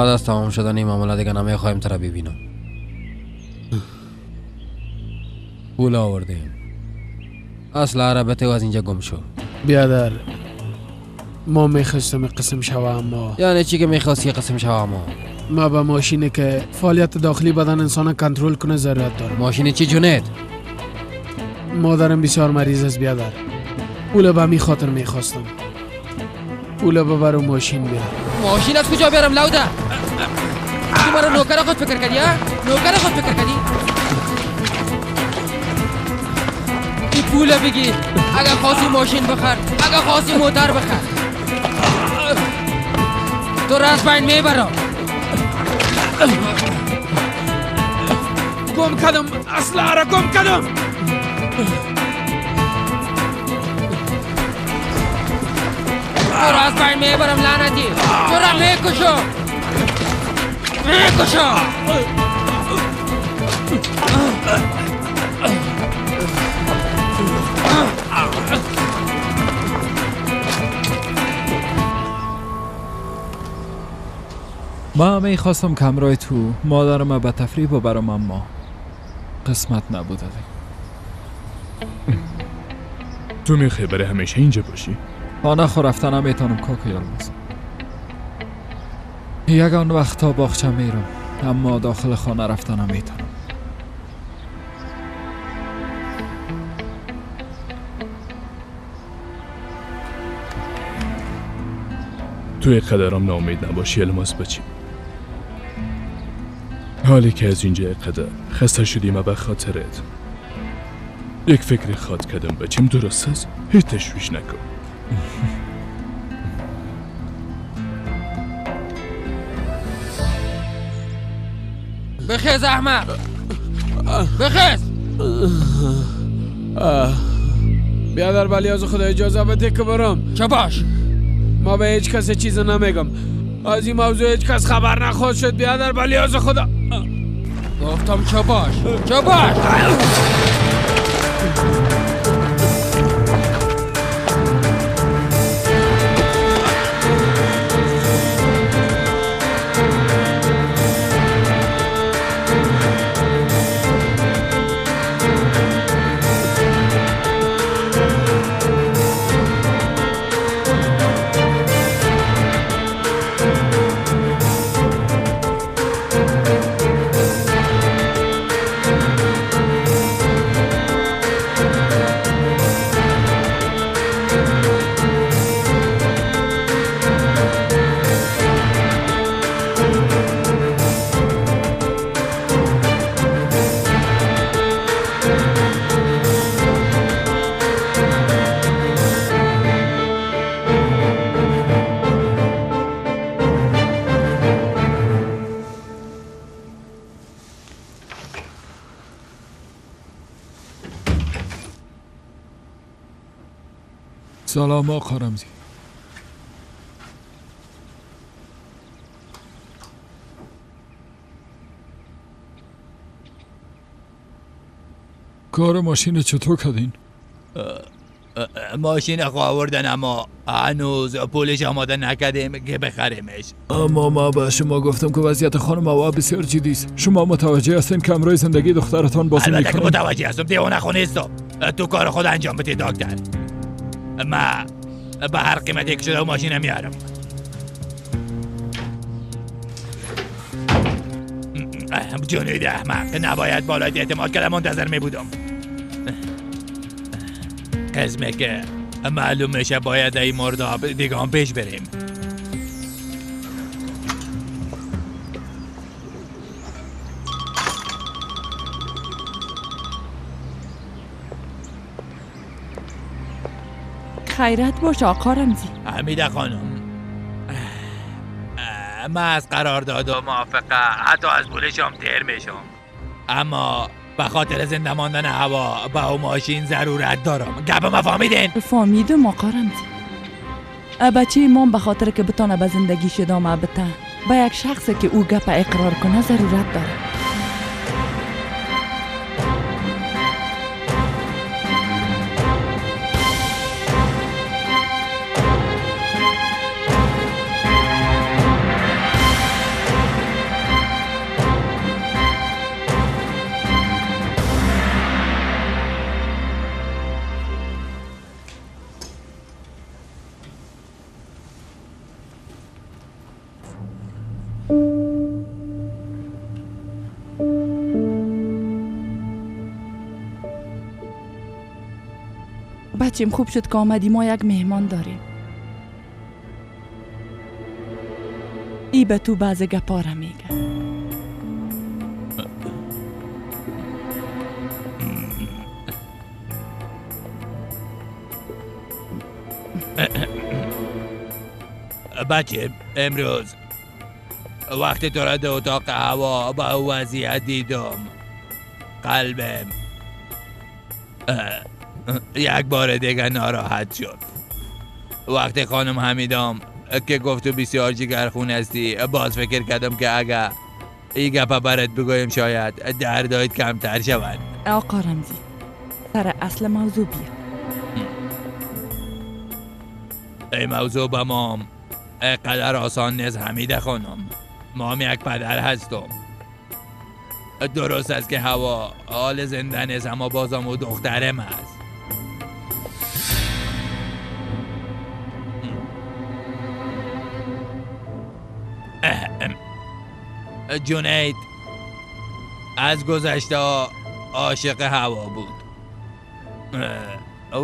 بعد از تمام شدن این معامله دیگه نمیخوایم تو را ببینم. پول آوردیم، اصلا را بته و از اینجا گم شو. بیادر ما میخواستم قسم شوه، اما یعنی چی که میخواستی قسم شوه؟ اما ما به ماشینی که فعالیت داخلی بدن انسان کنترل کنه ضرورت دارم. ماشین چی جونید؟ مادرم بسیار مریض است بیادر، پول به می خاطر میخواستم. پول ببر و ماشین بیار. ماشین از کجا بیارم لوده؟ تو مرا نوکر خود فکر کردی؟ ها؟ نوکر خود فکر کردی؟ این پول بگیر، اگر خواستی ماشین بخر، اگر خواستی موتر بخر. تو را از بین میبرم. گم کردم، اصلا را گم کردم. تو را از بین میبرم لعنتی، تو را میکشم، میکشم. ما میخواستم که همراه تو مادرم به تفریح ببرم، اما قسمت نبوده. تو میخوای برای همیشه اینجا باشی؟ خانه خو رفتن نمیتونم کاکا یالماز. یگان وقت تا باغچه میرم، اما داخل خانه رفتن نمیتونم. توی قدرم ناامید نباشی الماس بچی. حالی که از اینجا قدر خسته شدیم به خاطرت یک فکری خواد کردم بچیم، درست است؟ هیچ تشویش نکن. بخیز احمد، بخیز. بیادر ولی از خدا اجازه بده که برم. چه باش؟ ما به هیچ کس چیز نمیگم، از این موضوع هیچ کس خبر نخواهد شد. بیادر ولی از خدا گفتم چه باش، چه باش. سلام آقا رمزی. کار ماشین چطور کردین؟ ماشین خو آوردن، اما هنوز پولش آماده نکردیم که بخریمش. اما ما به شما گفتم که وضعیت خانم هوا بسیار جدی است. شما متوجه هستین که امروز زندگی دخترتان بازی میکنه؟ البته که متوجه هستم، دیوانه خو نیستم. تو کار خود انجام بده دکتر. ما به هر قیمتی که شده ماشین میارم. جنید احمق، نباید بالای اعتماد کردم، منتظر می بودم. قسمه که معلوم میشه باید این مرداب دیگه هم پیش بریم. خیرت باش آقا رمزی. حمیده خانم، من از قرارداد و موافقه حتی از پولشم تیر میشم، اما به خاطر زنده ماندن هوا به او ماشین ضرورت دارم. گپ ما فهمیدین؟ فهمیدم آقا رمزی. بچه مام به خاطر که بتانه به زندگیش ادامه بده به یک شخص که او گپ اقرار کنه ضرورت داره. بچیم خوب شد که آمدی، ما یک مهمان داریم. ای به تو بعض گپا را میگه. بچه امروز وقتی تو را در اتاق هوا با وضعیت دیدم، قلبم یک بار دیگه ناراحت شد. وقتی خانم حمیدم که گفت تو بسیار جگرخون هستی، باز فکر کردم که اگر این گپه برات بگویم شاید دردایت کمتر شود. آقا رمزی سر اصل موضوع بیا. این موضوع به مام قدر آسان نیست حمیده خانم. مام یک پدر هستم. درست است که هوا حال زنده نیست، اما بازم او دخترم هست. جونید از گذشته عاشق هوا بود.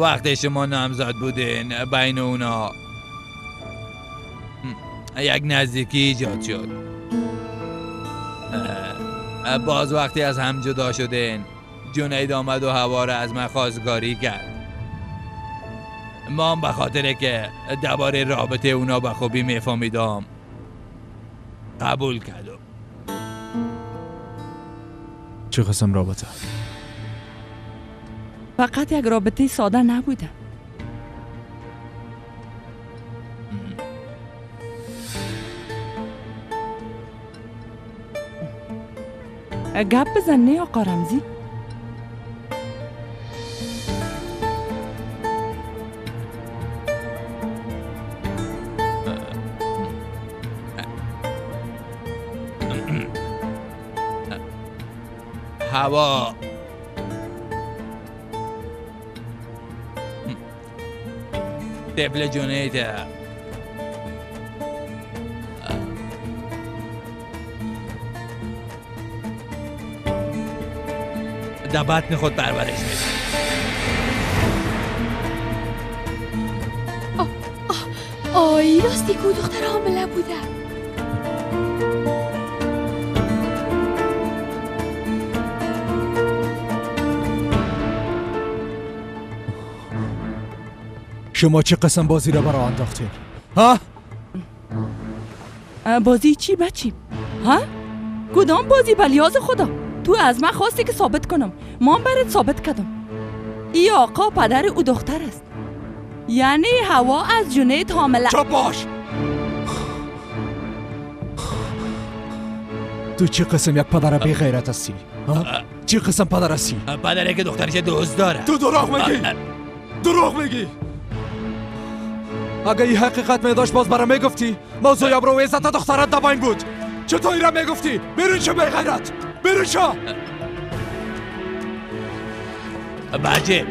وقتی شما نامزد بودین بین اونا یک نزدیکی ایجاد شد. باز وقتی از هم جدا شدین، جونید آمد و هوا را از من خواستگاری کرد. ما هم به خاطر که درباره رابطه اونا به خوبی میفهمیدم قبول کردم. چه قسم رابطه؟ فقط یک رابطه ساده نبوده. گپ بزن نه آقا رمزی. هوا طفل جونیده. در بطن خود پرورش میده. آی راستی کو دختر حامله بوده. شما چه قسم بازی را برای انداختین؟ ها؟ بازی چی بچیم؟ ها؟ کدام بازی بلیاز خدا؟ تو از من خواستی که ثابت کنم، ما برات ثابت کردم. ای آقا پدر او دختر است، یعنی هوا از جونید حامله. چپ باش. تو چه قسم یک پدر بی غیرت هستی؟ چه قسم پدر هستی؟ پدری که دخترش دوست داره. تو دروغ میگی، دروغ میگی. اگه این حقیقت می داشت باز برام میگفتی. موضوع ابرو عزت دخترت دباین بود. چطور را میگفتی؟ بیرون شو بی غیرت، بیرون شو. بچه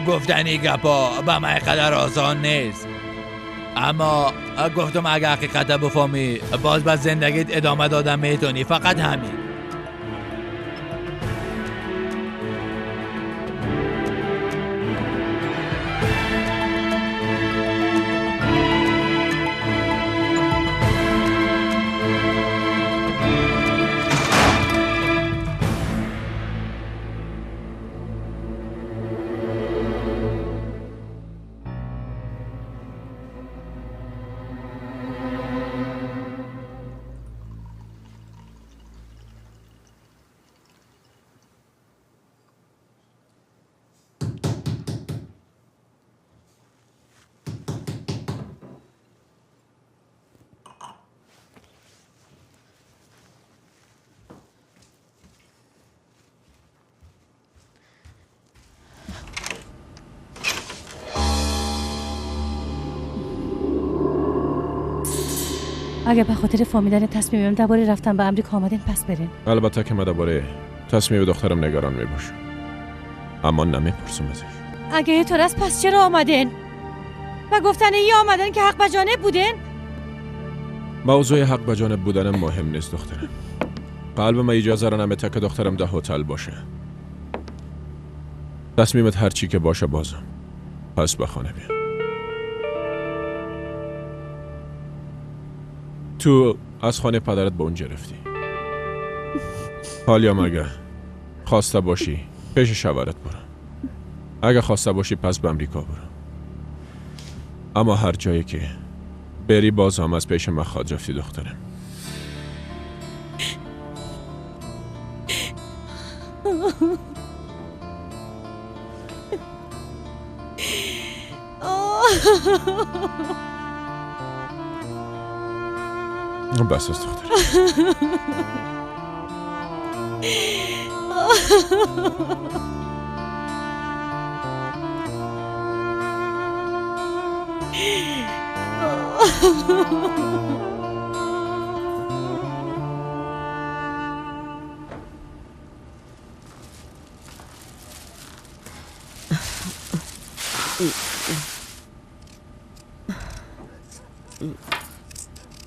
گفتن این گپا به من قدر آسان نیست، اما گفتم اگه حقیقت بفهمی باز به زندگیت ادامه دادم میتونی. فقط همین. اگه به خاطر فهمیدن تصمیمم درباره رفتن به امریکا آمدین پس برین. البته که من درباره تصمیم دخترم نگران میباشم، اما نمیپرسم ازش. اگه اینطور است پس چرا آمدین؟ و گفتن ای آمدن که حق به جانب بودین؟ موضوع حق به جانب بودنم مهم نیست دخترم. قلب من اجازه را نمیده که دخترم در هتل باشه. تصمیمت هر چی که باشه بازم پس به خانه بیا. تو از خانه پدرت به اونجا رفتی. حالا مگه خواسته باشی پیش شوهرت برو، اگه خواسته باشی پس به امریکا برو، اما هر جایی که بری باز هم از پیش من خواهد رفتی دخترم. بس از دخترم.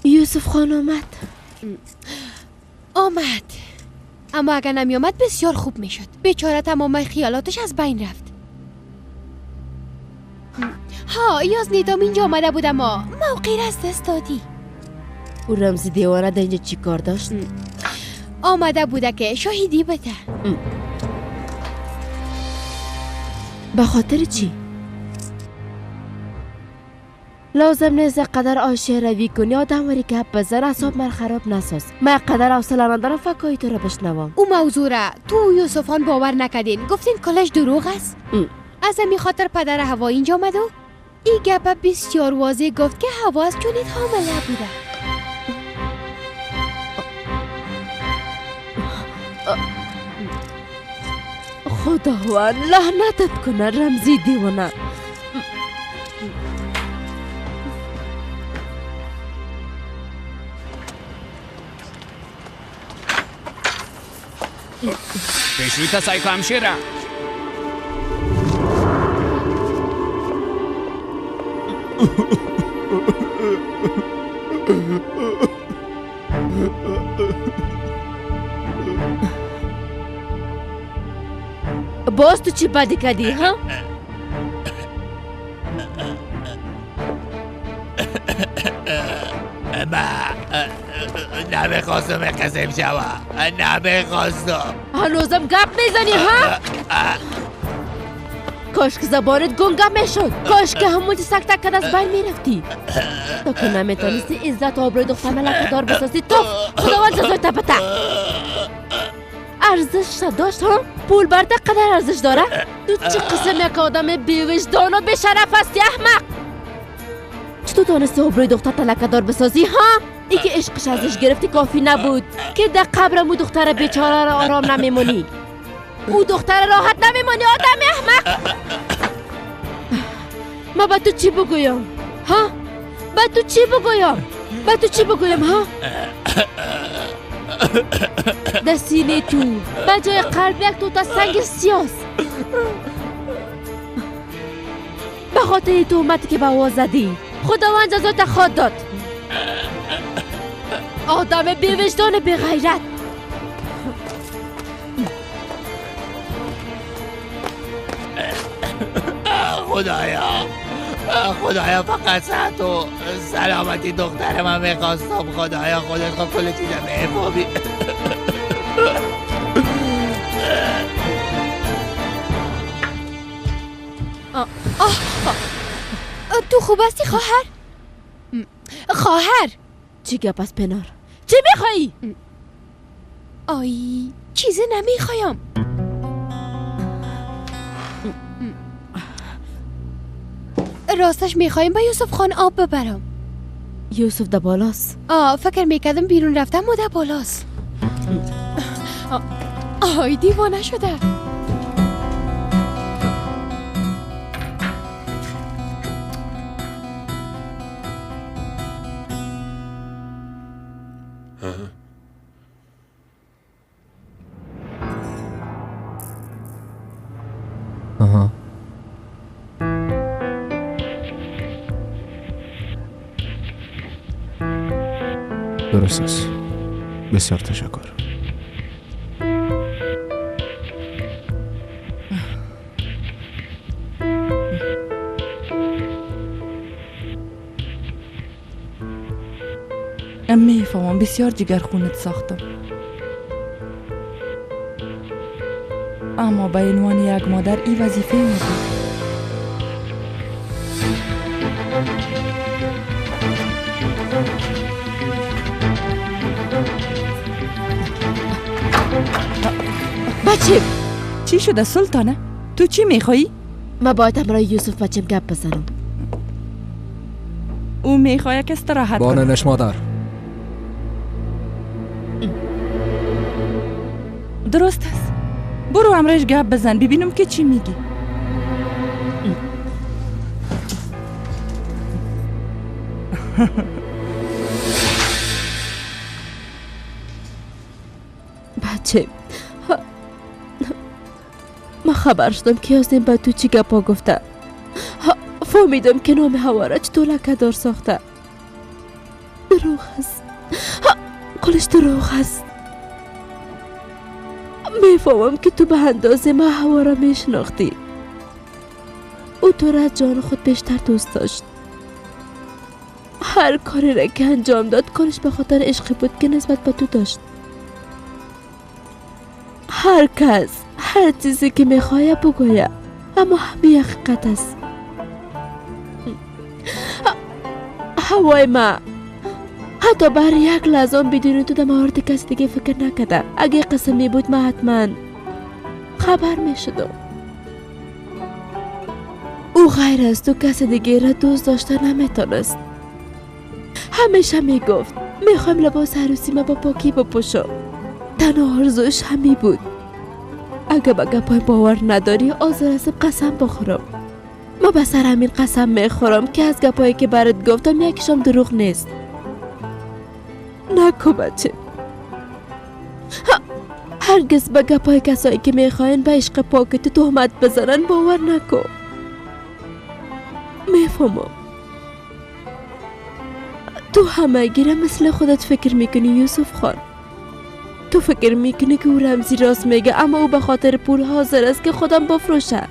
یوسف خان آمد. آمد، اما اگر نمی آمد بسیار خوب میشد. بیچاره تمام خیالاتش از بین رفت. ها یاز نیدام اینجا آمده بود اما موقعی را از دست دادی. او رمزی دیوانه در اینجا چی کار داشت؟ آمده بوده که شاهدی بده. به خاطر چی؟ لازم نیست قدر آشه روی کنی، آدم وری گپ بزن، اعصاب من خراب نساز. من قدر حوصله ندارم فکای تو را بشنوم. او موضوع را تو یوسفان باور نکردین، گفتین کلش دروغ است. از همی خاطر پدر هوا اینجا آمد و این گپ بسیار واضح گفت که هوا از جونید حامله بوده. خداوند لعنتت کنه رمزی دیوانه. پیش روی تا سایکو همشیره. باز تو چی بدی کردی ها؟ من نمیخواستم قسم شوم، نمیخواستم. هنوزم گپ میزنی ها؟ کاش که زبانت گنگه میشد، کاش که همون سکته کرد از بین میرفتی. تا که نمیتونستی عزت و آبروی دختر ملکه دار بسازی، تو خداوند جزای بده. ارزش داشت ها؟ پول برده قدر ارزش داره؟ تو چه قسم یک آدم بی‌وجدان و بی‌شرف هستی احمق؟ چطور تونستی آبروی دختر لکه دار بسازی ها؟ ای که عشقش ازش گرفتی کافی نبود که در قبرم او دختر بیچاره را آرام نمیمونی، او دختر راحت نمیمونی آدم احمق. ما با تو چی بگویم ها؟ با تو چی بگویم؟ با تو چی بگویم ها؟ در سینه تو به جای قلب یک توتا سنگ سیاس. به خاطر تهمتی که به او زدی خداوند جزایت خواهد داد. آدم بی‌وجدان بی غیرت. خدایا خدایا فقط صحت و سلامتی دختر من میخواستم. خدایا خودت خود کل چیزم بفهمی. تو خوب هستی خواهر؟ خواهر چی گپ از پنار؟ چی میخوایی؟ آی چیزی نمیخوایم. راستش میخوایم با یوسف خان آب ببرم. یوسف ده بالاست. فکر میکردم بیرون رفتم و ده بالاست. آی دیوانه شده. آها درست است. بسیار تشکر. میفهمم بسیار جگرخونت ساختم، اما به عنوان یک مادر این وظیفه ما بود. بچه چی شده سلطانه؟ تو چی میخوایی؟ ما باید همراه یوسف بچم گپ بزنم. او میخواه که استراحت کنه. باننش مادر. درست است، برو همراهش گپ بزن ببینم که چی میگی. بچه ما خبر شدم که یاسین به تو چی گپا گفته. فهمیدم که نام هوا را چطور لکه‌دار ساخته. دروغ است، کلش دروغ است. میفهمم که تو به اندازه ما هوا را میشناختی. او تو را از جان خود بیشتر دوست داشت. هر کاری را که انجام داد کلش به خاطر عشقی بود که نسبت به تو داشت. هر کس هر چیزی که میخواید بگوید، اما همه حقیقت است. هوای ما حتی بر یک لحظه بدون تو در مورد کسی دیگه فکر نکرده. اگه قسمی بود ما حتما خبر میشدم. او غیر از تو کسی دیگه را دوست داشته نمیتونست. همیشه میگفت میخوایم لباس عروسی ما با پاکی بپوشم. تنها آرزوش همی بود. اگه به گپای باور نداری آزار ازم قسم بخورم. ما به سر همین قسم میخورم که از گپایی که برات گفتم یکیشم دروغ نیست. نکو بچه، هرگز به گپای کسایی که میخواین به عشق پاک تو تهمت بزنن باور نکو. میفهمم تو همه گیره مثل خودت فکر میکنی یوسف خان. تو فکر میکنی که او رمزی راست میگه، اما او به خاطر پول حاضر است که خودم بفروشه.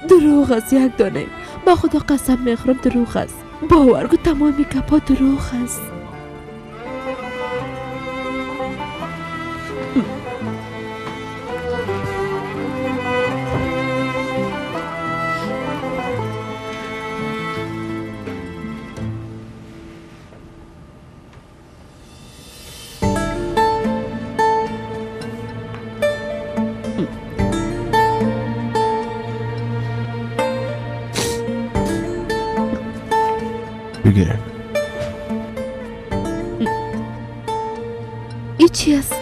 دروغ است یک دانه، با خدا قسم میخورم دروغ است. باور کن تمامی گپا دروغ است. بگیرم. ای چی است؟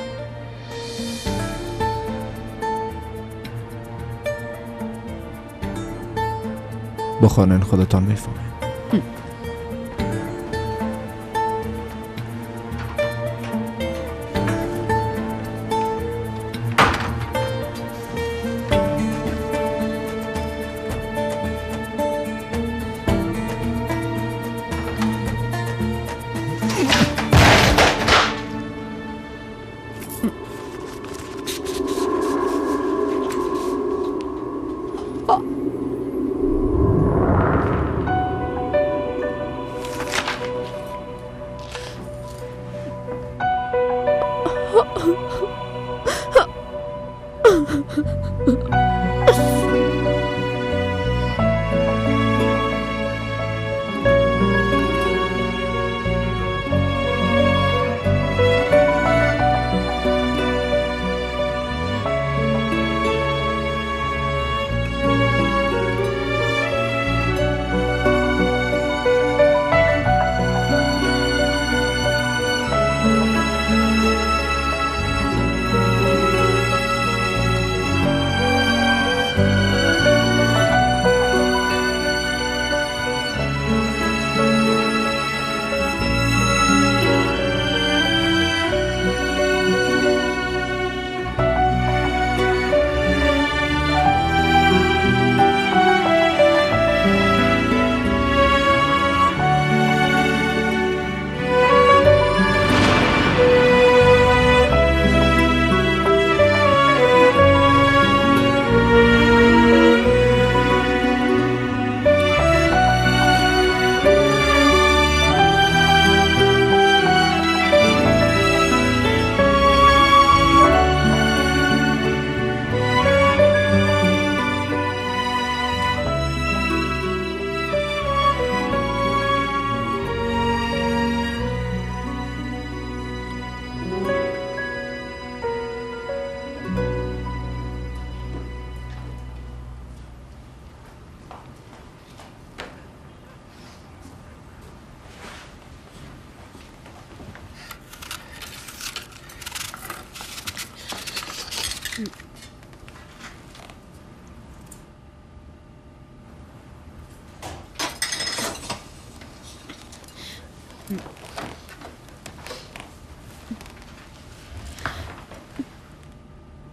بخوانن خودتان میفهمید.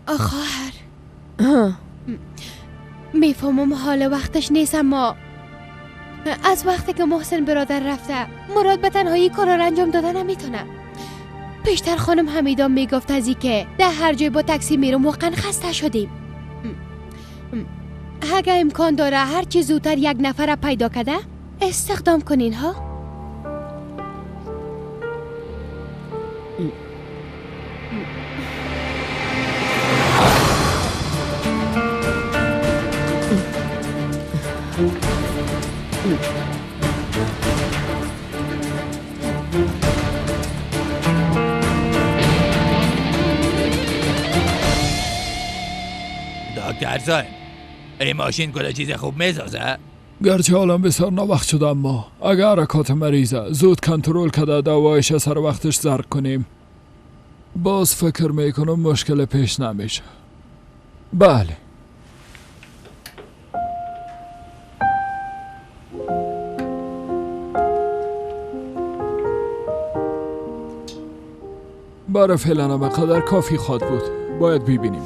خواهر میفهمم حال وقتش نیست، اما از وقتی که محسن برادر رفته مراد به تنهایی کارا را انجام داده نمیتونه. پیشتر خانم حمیدا میگفت از که در هر جای با تاکسی میرم واقعا خسته شدیم. اگه امکان داره هر چی زودتر یک نفر پیدا کرده استخدام کنین ها. دکتر صاحب، این ماشین کل چیز خوب میسازه؟ گرچه حالا بسیار ناوقت شده، اما اگر حرکات مریضه زود کنترل کرده دوایش سر وقتش زرق کنیم، باز فکر میکنم مشکل پیش نمیشه. بله. برای فعلا به قدر کافی خواد بود. باید ببینیم.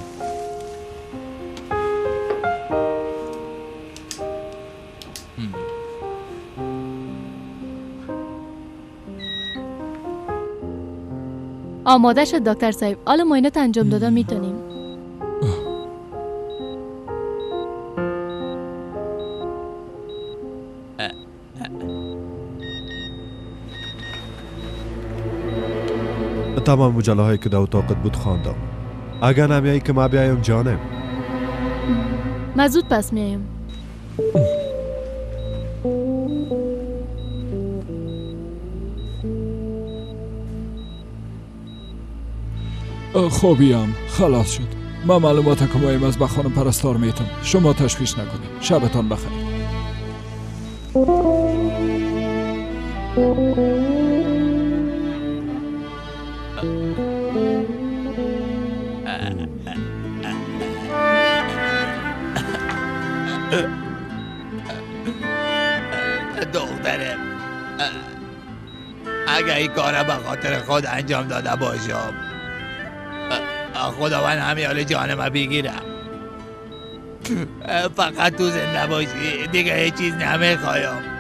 آماده شد دکتر صاحب. حالا معاینات انجام داده میتونیم. تمام مجله هایی که در اتاقت بود خواندم. اگر نمیایی که ما بیایم جانم. ما زود پس میایم. خوبیم خلاص شد. ما معلومات کمایم از به خانم پرستار میتم. شما تشویش نکنید. شبتان بخیر. دخترم، اگر این کار به خاطر خود انجام داده باشم، خداوند همین حال جان من بگیرم. فقط تو زنده باشی، دیگه هیچ چیز نمیخوایم.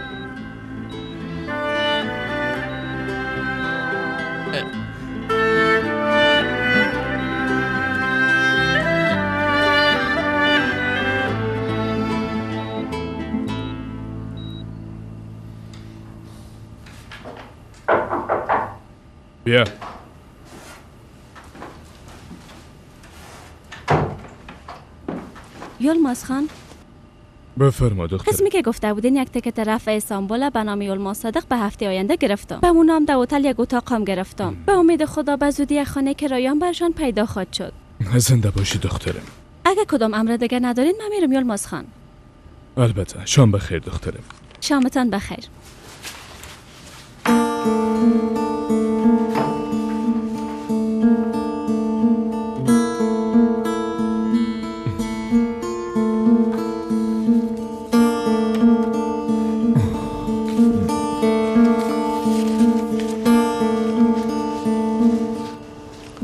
بیا. یلماز خان، بفرما دختر. قسمی که گفته بودین یک تکت رفع استانبول به نام یلماز صادق به هفته آینده گرفتم. به اون نام در هتل یک اتاق هم گرفتم. به امید خدا به زودی یک خانه کرایان برشان پیدا خواهد شد. زنده باشی دخترم. اگه کدام امر دیگه ندارین من میرم یلماز خان. البته. شام بخیر دخترم. شامتان بخیر.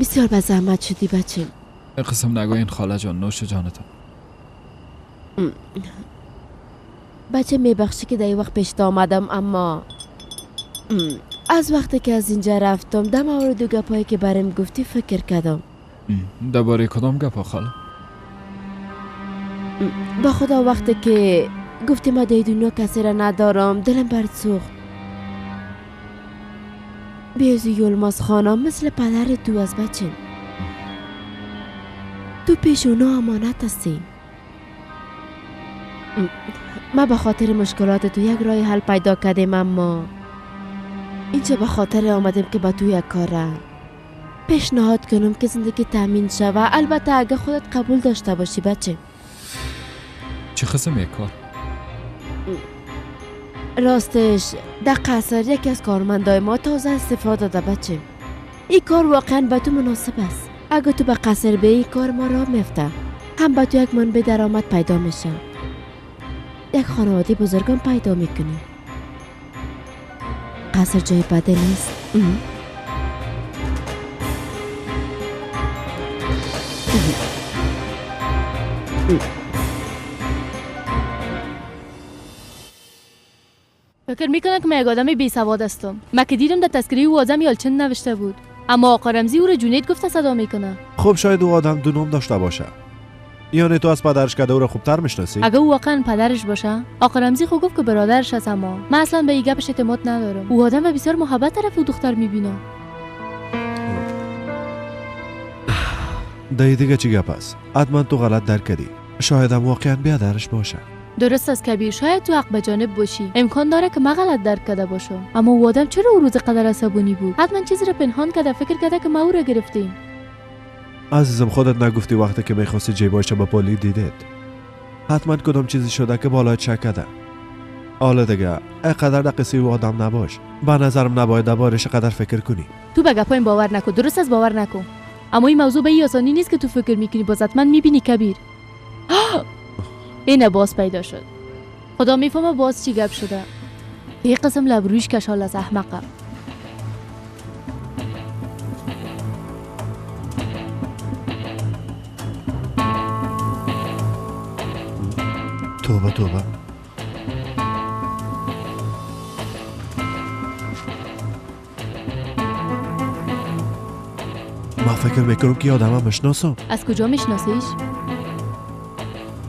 بسیار به زحمت شدی بچه. قسم نگوین خاله جان، نوش جانتان. بچه میبخشی که در این وقت پیشت آمدم، اما از وقتی که از اینجا رفتم در مورد گپایی که برم گفتی فکر کردم. درباره کدام گپا خاله؟ با خدا وقتی که گفتی ما در دنیا کسی را ندارم دلم برد سوخت. بیازو یلماز خانم مثل پدر تو از بچه. تو پیش اونا امانت هستی. ما به خاطر مشکلات تو یک راه حل پیدا کردیم، اما اینجا به خاطر آمدیم که با تو یک کار پیشنهاد کنم که زندگی تامین شوه. البته اگه خودت قبول داشته باشی بچه. چه قسم یک کار؟ راستش در قصر یکی از کارمندای ما تازه استفاده داده بچه. این کار واقعا به تو مناسب است. اگه تو به قصر به این کار ما راه میفته، هم به تو یک منبع درآمد پیدا میشه، یک خانواده بزرگان پیدا میکنی. قصر جای بده نیست. فکر میکنم که من یک آدم بی سواد هستم. من که دیدم در تذکره او آدم یالچن نوشته بود، اما آقا رمزی او را جونید گفته صدا میکنه. خب شاید او آدم دو نام داشته باشه. یعنی تو از پدرش که او را خوبتر میشناسی؟ اگه او واقعا پدرش باشه، آقا رمزی خو گفت که برادرش است، اما من اصلا به این گپش اعتماد ندارم. او آدم به بسیار محبت طرف او دختر میبینه. ده دیگه چی گپ است؟ حتما تو غلط درک کردی. شاید هم واقعا برادرش باشه. درست است کبیر، شاید تو حق به جانب باشی. امکان داره که من غلط درک کرده باشم. اما او آدم چرا او روز قدر عصبانی بود؟ حتما چیزی را پنهان کرده، فکر کرده که ما او را گرفتیم. عزیزم خودت نگفتی وقتی که میخواستی جیبایش به پولی دیدید حتما کدام چیزی شده که بالای چک کرده. حالا دیگه اینقدر در قصه او آدم نباش. به نظرم نباید دربارش قدر فکر کنی. تو به گپایم باور نکن، درست است باور نکن. اما این موضوع به این آسانی نیست که تو فکر میکنی. باز حتما میبینی کبیر. اینه باز پیدا شد. خدا میفهمه باز چی گپ شده. یه قسم لبرویش کشال از احمقه. توبه توبه. ما فکر میکنم که آدمم میشناسم. از کجا میشناسیش؟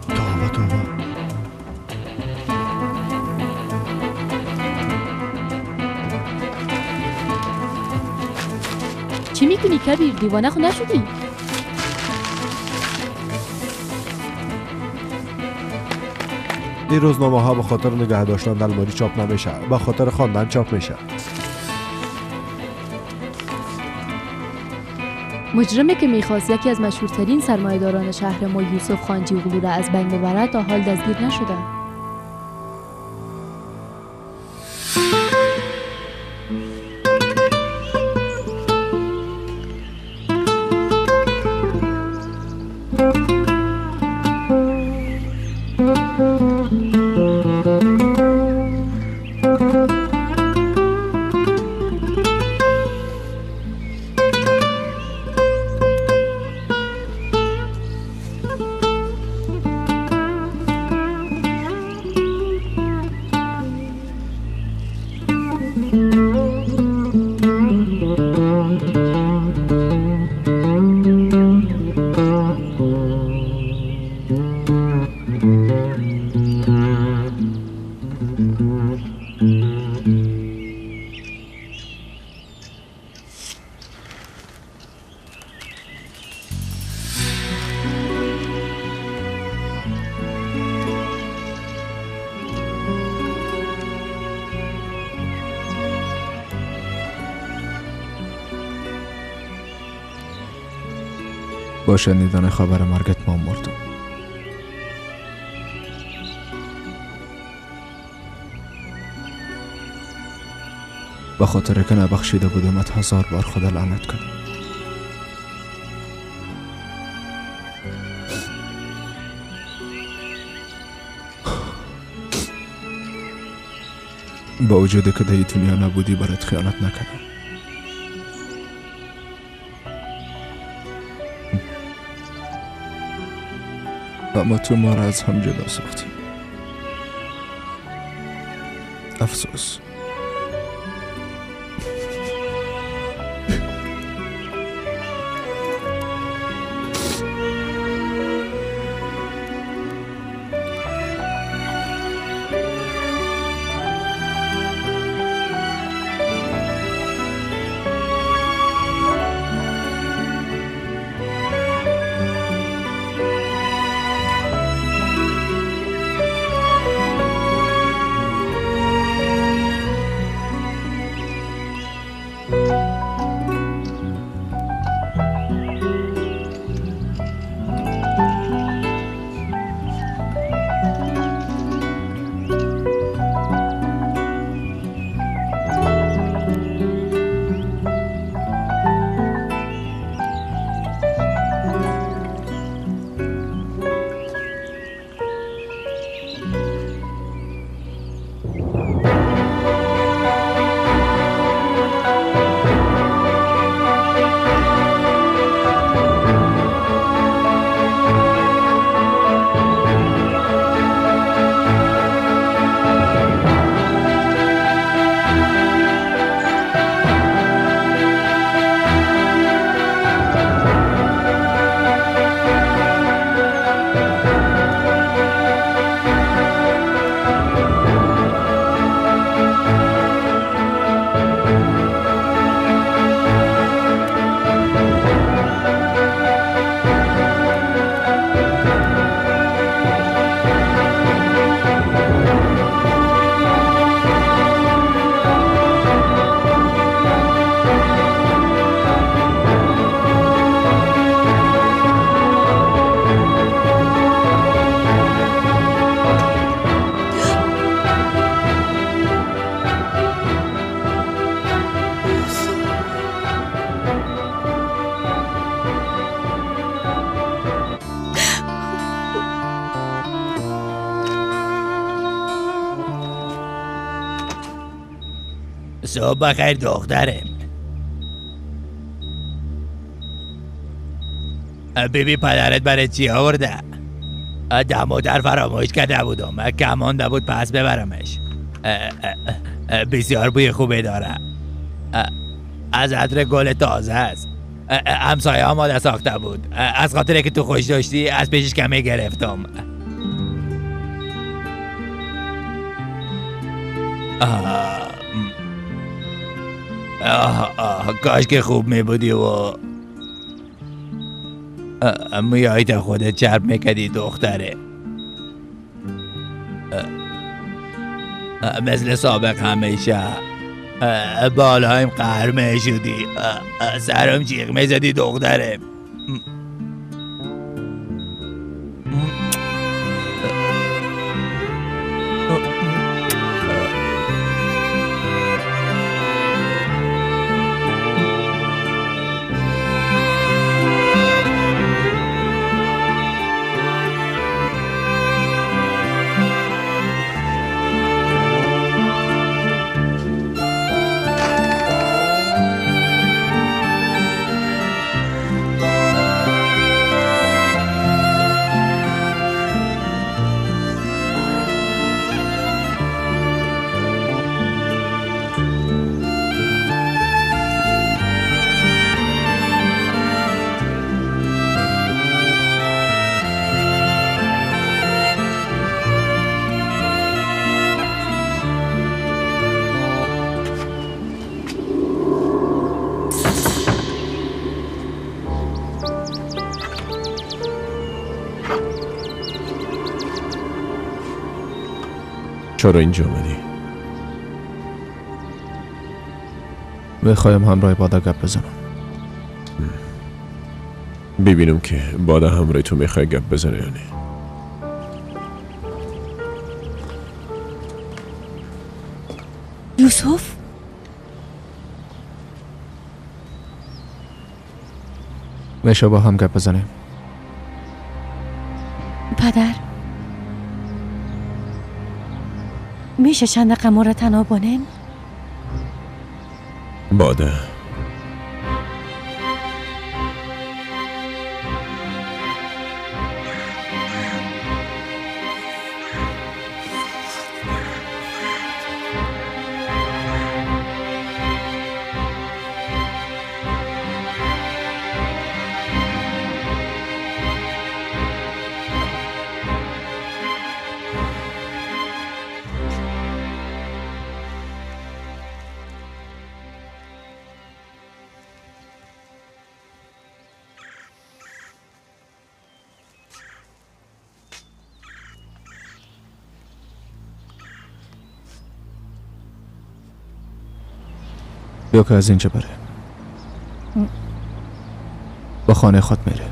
توبه توبه. چی میکنی کبیر؟ دیوانه خو نشدی؟ این روزنامه ها به خاطر نگه داشتن در الماری چاپ نمیشه، به خاطر خواندن چاپ میشه. مجرمی که میخواست یکی از مشهورترین سرمایه‌داران شهر ما یوسف خانجیوغلو را از بین ببرد تا حال دستگیر نشده. با شنیدن خبر مرگت ما مردم. به خاطر که نبخشیده بودمت 1000 بار خدا لعنت کردم. با وجود که در دنیا نبودی برات خیانت نکردم. اما تو ما را از هم جدا ساختی. افسوس. صبح بخیر دخترم. بیبی پدرت برای چی آورده؟ دم در فراموش کرده بودم، کمانده بود پس ببرمش. بسیار بوی خوبی داره، از عطر گل تازه است. همسایه آماده ساخته بود، از خاطر که تو خوش داشتی از پیشش کمی گرفتم. آه آه کاش که خوب می بودی و مویایت خودت چرب میکردی دختره. مثل سابق همیشه بالایم قهر میشدی، سرم جیغ میزدی دختره. چرا اینجا آمدی؟ میخوایم همراه باده گپ بزنم. ببینم که باده همراه تو میخوای گپ بزنه یا نه. یوسف؟ میشه با هم گپ بزنیم؟ پدر میشه چند دقیقه ما را تنها بانین؟ باده بیا که از اینجا بره، با خانه خود میره.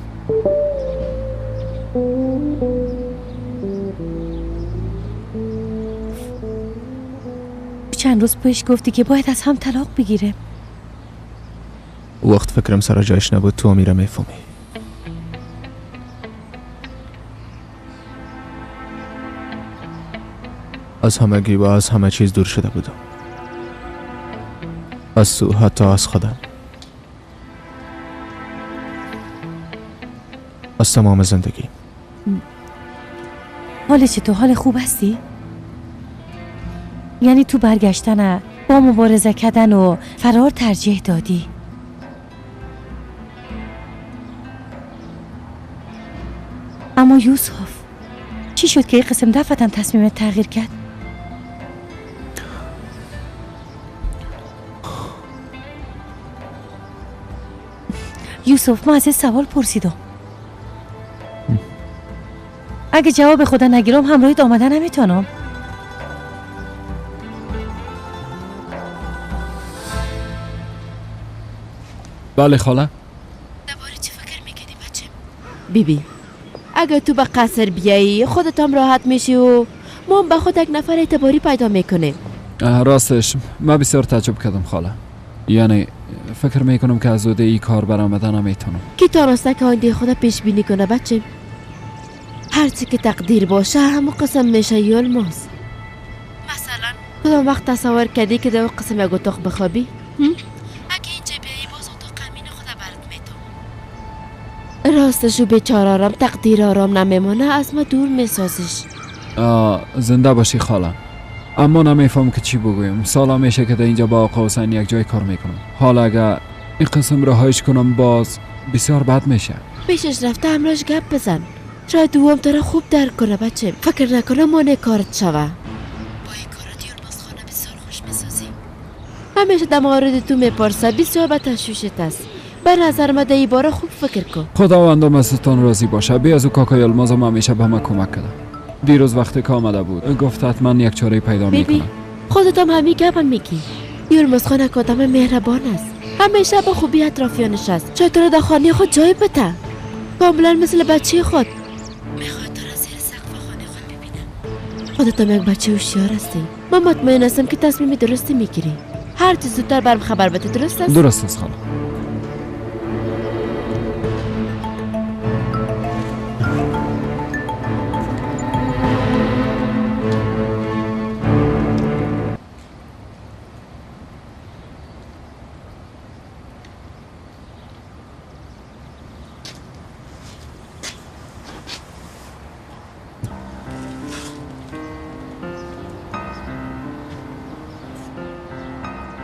چند روز پیش گفتی که باید از هم طلاق بگیره. وقت فکرم سر جایش نبود، تو میره میفهمی. از همگی و از همه چیز دور شده بودم، از تو، حتی از خودم، از تمام زندگی. حال چطور؟ حال خوب هستی؟ یعنی تو برگشتن با مبارزه کردن و فرار ترجیح دادی؟ اما یوسف چی شد که این قسم دفعتا تصمیمت تغییر کرد؟ یوسف ما از این سوال پرسیدم، اگه جواب خدا نگیرم همراهیت آمده نمیتونم. بله خاله. درباره چه فکر میکردی بچه؟ بیبی اگه تو به قصر بیایی خودت هم راحت میشی و ما هم به خود یک نفر اعتباری پیدا میکنیم. راستش من بسیار تعجب کردم خاله، یعنی فکر میکنم که از عهده ای کار برآمدن نمیتونم. کی تانسته که آینده خود پیش بینی کنه بچه؟ هرچی که تقدیر باشه همون قسم میشه یلماز. مثلا کدام وقت تصور کردی که در قسم یک اتاق بخوابی؟ اگه اینجا بیایی باز اتاق امین خود برات میتم. راستشو بیچاره آرام تقدیر آرام نمیمانه، از ما دور میسازش. زنده باشی خاله. اما نمیفهم که چی بگویم. سالا میشه که در اینجا با آقا حسین یک جای کار میکنم. حالا اگه این قسم رهایش کنم باز بسیار بد میشه. پیشش رفته همراهش گپ بزن، شاید دوم تو را خوب درک کنه بچه. فکر نکنه مانع کارت شوه. با این کارات یلماز خانه بسیار خوش میسازی. همیشه در مورد تو میپرسه، بسیار به تشویشت است. به نظر من در این باره خوب فکر کن. خداوندم ازتان راضی باشه. بی از او کاکا یلماز هم همیشه به من کمک کرده. دیروز وقتی که آمده بود گفت حتما یک چاره پیدا میکنه. خودت هم همین گپ میگی. یلماز خان یک آدم مهربان است، همیشه به خوبی اطرافیانش است. شاید تو را در خانه خود جای بده، کاملا مثل بچه خود. میخواد تو را زیر سقف خانه خود ببینم. خودت هم یک بچه هوشیار هستی. من مطمئن هستم که تصمیم درستی میگیری. هر چیز زودتر برم خبر بده. درست است؟ درست است خاله.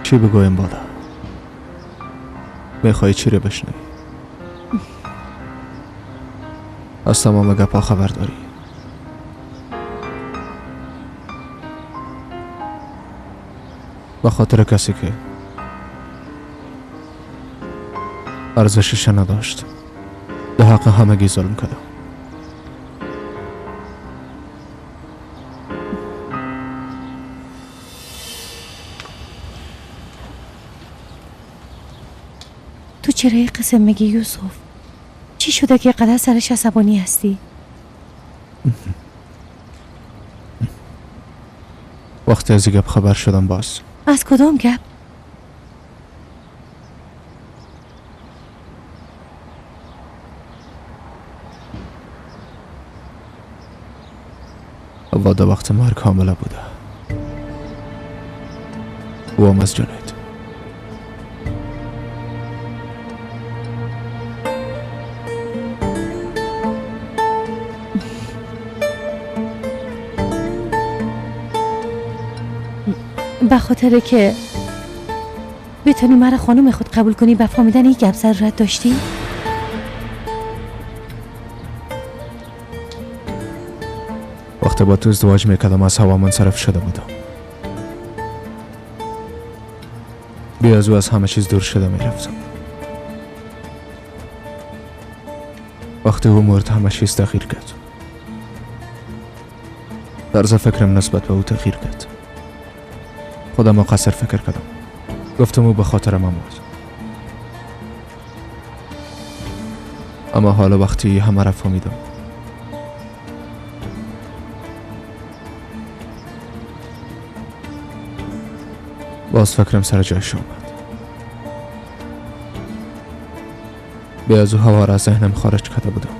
چی بگویم بالا؟ میخوای چی رو بشنوی؟ از تمام گپا خبر داری. به خاطر کسی که ارزشش نداشت در حق همگی ظلم کردم. تو چرا این قسم میگی یوسف؟ چی شده که قدر سرش عصبانی هستی؟ وقتی از گپ خبر شدم باز. از کدام گپ؟ واده وقت مرگ حامله بوده. او هم از جنید. به خاطر که بتونی مرا خانم خود قبول کنی به فهمیدن این گپ ضرورت داشتی؟ وقتی با تو ازدواج میکردم از هوا منصرف شده بودم. بی از او از همه چیز دور شده میرفتم. وقتی او مرد همه چیز تغییر کرد. طرز فکرم نسبت به او تغییر کرد. خودم مقصر فکر کردم. گفتم او به خاطر من مرد. اما حالا وقتی همه را فهمیدم باز فکرم سر جایش آمد. بی از او هوا را از ذهنم خارج کرده بودم.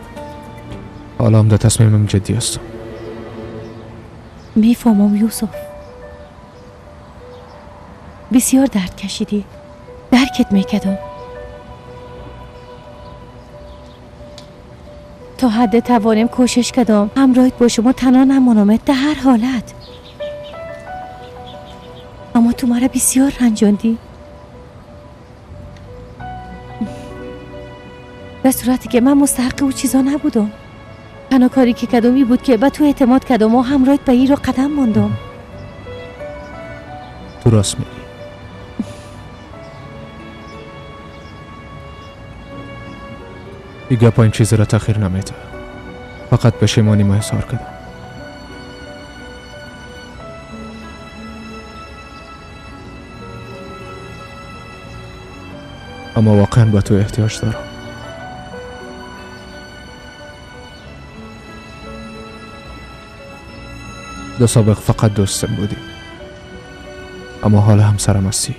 حالا هم در تصمیمم جدی هستم. میفهمم یوسف، بسیار درد کشیدی. درکت میکردم. تا حد توانم کوشش کردم همراهت باشم و تنها نمانمت در هر حالت. اما تو مرا بسیار رنجاندی. به صورتی که من مستحق او چیزا نبودم. تنها کاری که کردم این بود که به تو اعتماد کردم و همراهت به این رو قدم ماندم. تو راست میگی. این گپ این چیز را تأخیر نمیده. فقط پشیمانی ما اظهار کردم. اما واقعا به تو احتیاج دارم. در سابق فقط دوستم بودی، اما حالا همسرم هستی.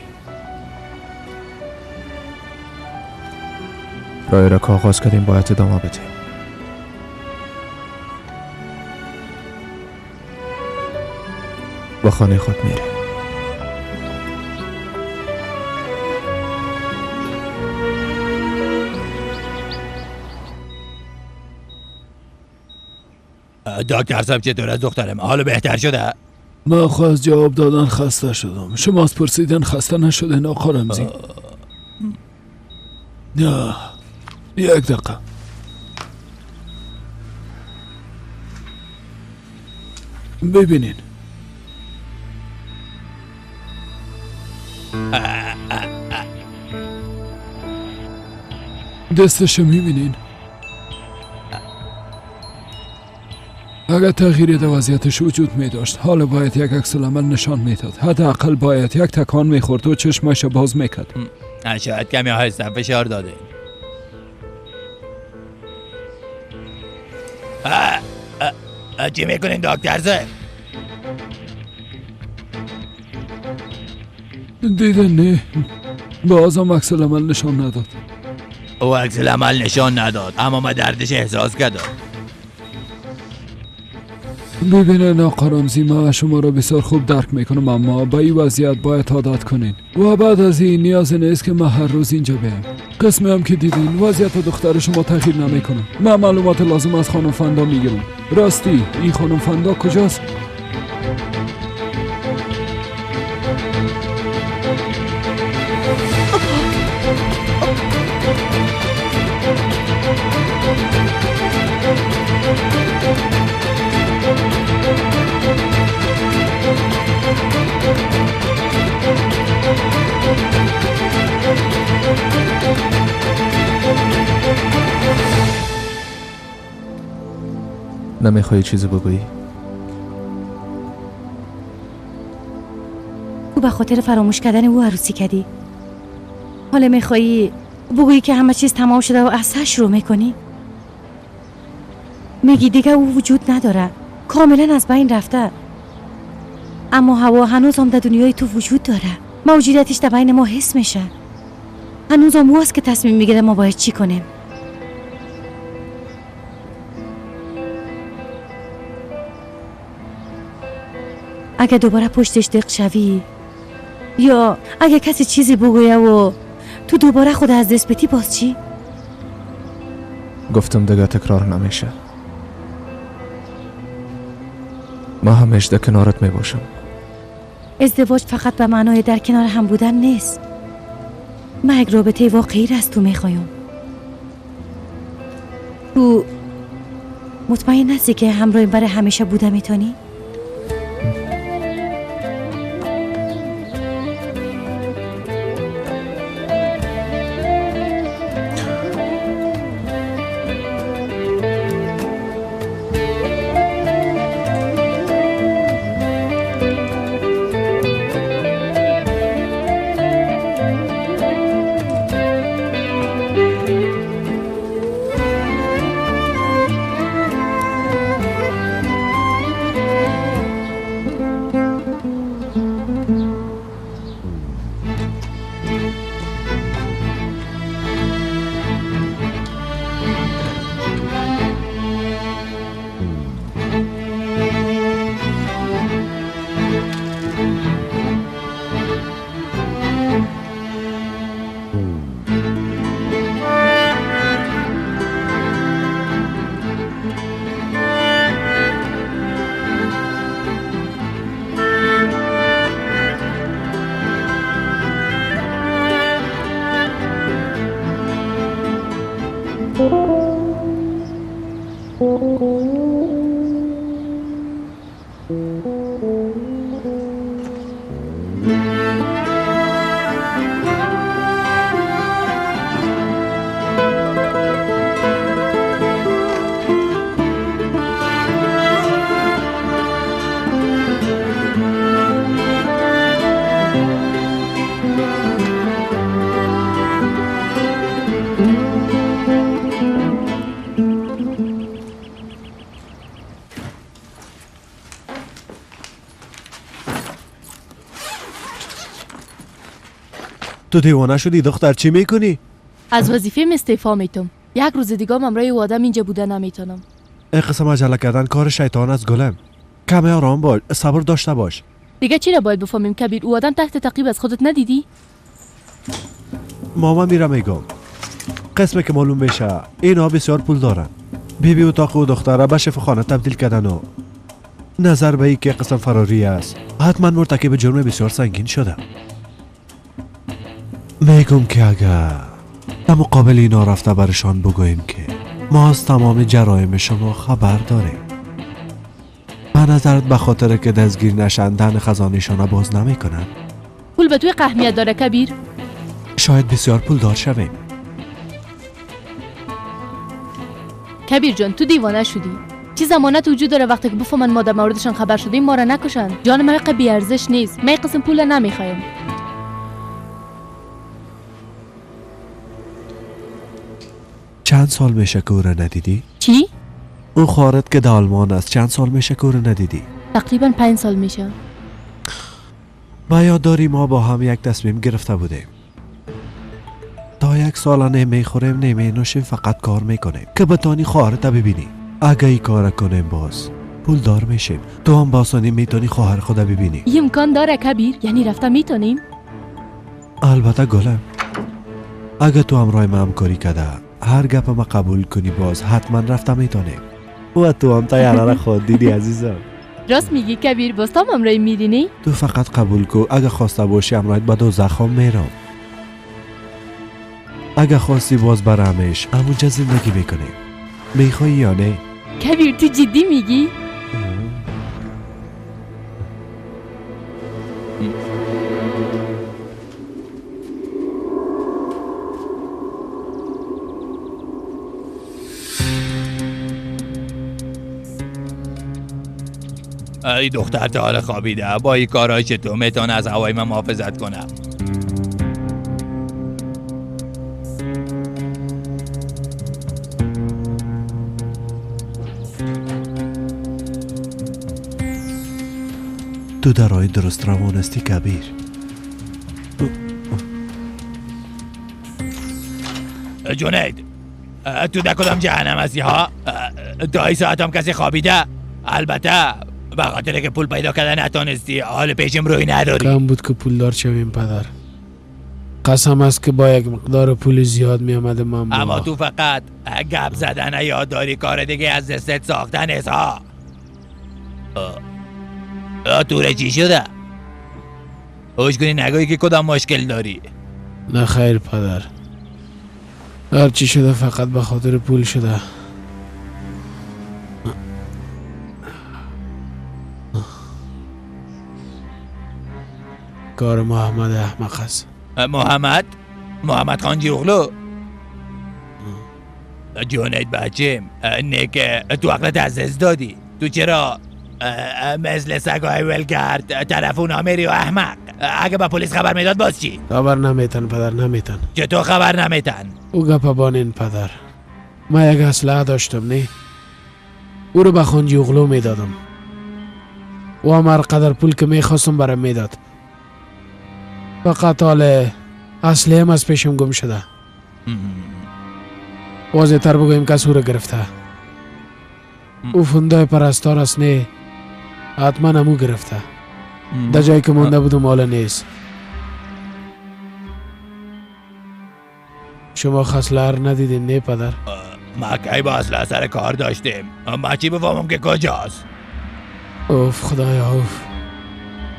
رای را که آغاز کردیم باید ادامه بدیم. با خانه خود میریم. دکتر صاحب چطور از دخترم؟ حالا بهتر شده؟ من خو از جواب دادن خسته شدم. شما از پرسیدن خسته نشدین آقا رمزی؟ نه، یک دقیقه. ببینین، دستشو میبینین؟ اگر تغییری در وضعیتش وجود می داشت، حالا باید یک عکس العمل نشان میداد. حداقل باید یک تکان میخورد و چشمش باز میکرد. شاید کمی آهسته فشار داده. چی میکنین دکتر صاحب؟ دیدن نه، بازم عکس العمل نشان نداد. او عکس العمل نشان نداد، اما من دردش احساس کردم. ببینین آقا رمزی، من شما را بسیار خوب درک میکنم، اما با این وضعیت باید عادت کنین و بعد از این نیاز نیست که من هر روز اینجا بیام. قسمی هم که دیدین وضعیت دختر شما تغییر نمیکنه. من معلومات لازم از خانم فندا میگیرم. راستی این خانم فندا کجاست؟ نمیخوای چیزی بگویی؟ تو به خاطر فراموش کردن او عروسی کردی. حالا میخوایی بگویی که همه چیز تمام شده و از سر شروع میکنی؟ میگی دیگه او وجود نداره، کاملا از بین رفته، اما هوا هنوز هم در دنیای تو وجود داره. موجودیتش در بین ما حس میشه. هنوز هم او است که تصمیم میگیره ما باید چی کنیم. اگه دوباره پشتش دق شوی یا اگه کسی چیزی بگویه و تو دوباره خود از دست بدی، باز چی؟ گفتم دیگه تکرار نمیشه. ما همیشه در کنارت میباشم. ازدواج فقط به معنای در کنار هم بودن نیست. من یک رابطه واقعی را از تو میخوایم. تو مطمئن هستی که همراه برای همیشه بوده میتونی؟ تو دیوانه شدی دختر، چی میکنی؟ از وظیفه استعفا میتم. یک روز دیگه من برای آدم اینجا بوده نمیتونم. این قسم عجله کردن کار شیطان است گلم. کمی آرام باش، صبر داشته باش. دیگه چی را باید بفهمیم کبیر؟ او آدم تحت تعقیب از خودت ندیدی؟ ماما میرم میگم قسمه که معلوم میشه اینا بسیار پول دارن. بیبی اتاق و دختره به شفاخانه تبدیل کردن و نظر به که قسم فراری است حتما مرتکب جرم بسیار سنگین شده. میگم که اگر در مقابل اینا رفته برشان بگوییم که ما از تمام جرایم شما خبر داریم، به نظرت به خاطر که دستگیر نشندن خزانه‌شان باز نمیکنن؟ پول به توی اهمیت داره کبیر. شاید بسیار پولدار شویم. کبیر جان تو دیوانه شدی. چه ضمانت وجود داره وقتی که بفهمن ما در موردشان خبر شدیم ما را نکشن؟ جان من بی ارزش نیست. من قسم پول نمیخوایم. چند سال میشه که او را ندیدی؟ چی؟ او خواهرت که در آلمان است چند سال میشه که او را ندیدی؟ تقریبا 5 سال میشه. با یاد داری ما با هم یک تصمیم گرفته بودیم تا 1 سال نمیخوریم نمینوشیم، فقط کار میکنیم که بتانی خواهرت ببینی. اگه این کار کنیم باز پولدار میشیم، تو هم با آسانی میتونی خواهر خود ببینی. این امکان داره کبیر؟ یعنی رفته میتونیم؟ البته گلم، اگه تو همراه ما همکاری کرده هر گپ ما قبول کنی باز حتما رفته میتونیم. و تو هم تیاره را خود دیدی عزیزم. راست میگی کبیر، باز تو هم همراه میری نی؟ تو فقط قبول کو، اگه خواسته باشی همراهت به دوزخ هم میرم. اگه خواستی باز برامش همونجا زندگی میکنیم. میخوایی یا نه؟ کبیر تو جدی میگی؟ ای دختر تا حال خوابیده، با این کارهای چطور میتونه از هوای من محافظت کنه؟ تو در راه درست روان هستی کبیر. جونید تو در کدام جهنم هستی ها؟ تا این ساعت هم کسی خوابیده؟ البته به خاطر که پول پیدا کردن نتانستی، حال پیشم روی نداری. کم بود که پولدار شویم پدر. قسم است که با یک مقدار پول زیاد می آمد من. اما تو فقط گپ زدن یاد داری، کار دیگه از دستت ساختن نیست ها. تو چی شده؟ هوش کنی نگویی که کدام مشکل داری. نه خیر پدر، هر چی شده فقط به خاطر پول شده. کار محمد احمق است. محمد؟ محمد خانجی اغلو؟ جونت بچیم نه که تو عقلت از دست دادی. تو چرا مثل سگای ولگرد طرف اونا میری و احمق؟ اگه با پلیس خبر میداد باز چی؟ خبر نمیتن پدر، نمیتن. چطور خبر نمیتن؟ او گپا بانین پدر، ما یک اسلحه داشتم نه، او رو به خانجی اغلو میدادم. او هم هر قدر پول که میخواستم برام میداد. فقط حال اسلحه هم از پیشم گم شده. واضح تر بگویم کس او رو گرفته. او فندای پرستار است نه، حتما همو گرفته. در جایی که مانده بودم حالا نیست. شما خسله رو ندیدین نه پدر؟ ما کی با اسلحه سر کار داشتیم؟ ما چی بفهمم که کجاست؟ اوف خدایا اوف،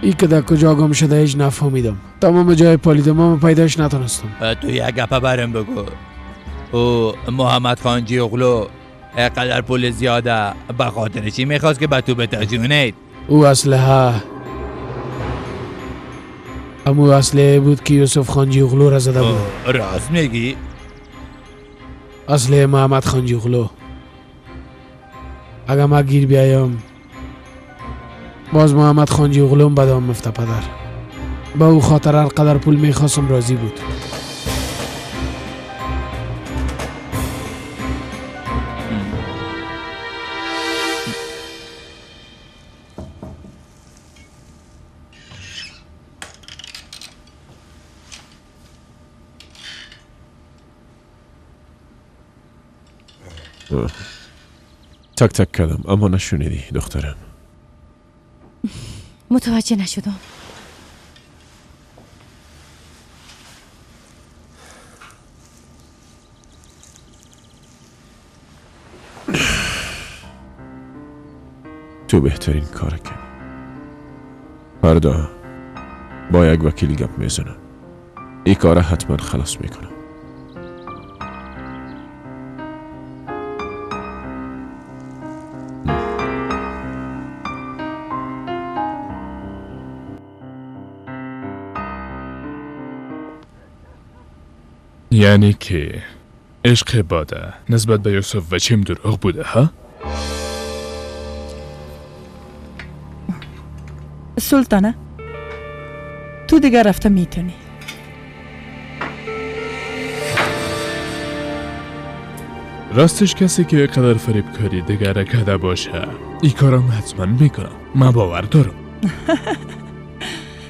ای که در کجا گم شده هیچ نفهمیدم. تمام جای پالیدم اما پیداش نتونستم. تو یک گپه برم بگو، او محمد خانجی اغلو اینقدر پول زیاده به خاطر چی میخواست که به تو بتجونید؟ او اسلحه همو اسلحه بود که یوسف خانجی اغلو را زده بود. راست میگی؟ اسلحه محمد خانجی اغلو. اگه ما گیر بیایم باز محمد خانجی اغلوم بدام مفته پدر. با او خاطر هر قدر پول میخواستم راضی بود. تک تک کردم اما نشنیدی دخترم. متوجه نشدم. تو بهترین کار کردی. فردا با یک وکیل گپ میزنم. این کار حتما خلاص میکنم. یعنی که عشق باده نسبت به یوسف و چیم دروغ بوده ها؟ سلطانه تو دیگه رفته میتونی. راستش کسی که قدر فریبکاری دیگر کرده باشه این کارم حتما میکنم. من باور دارم.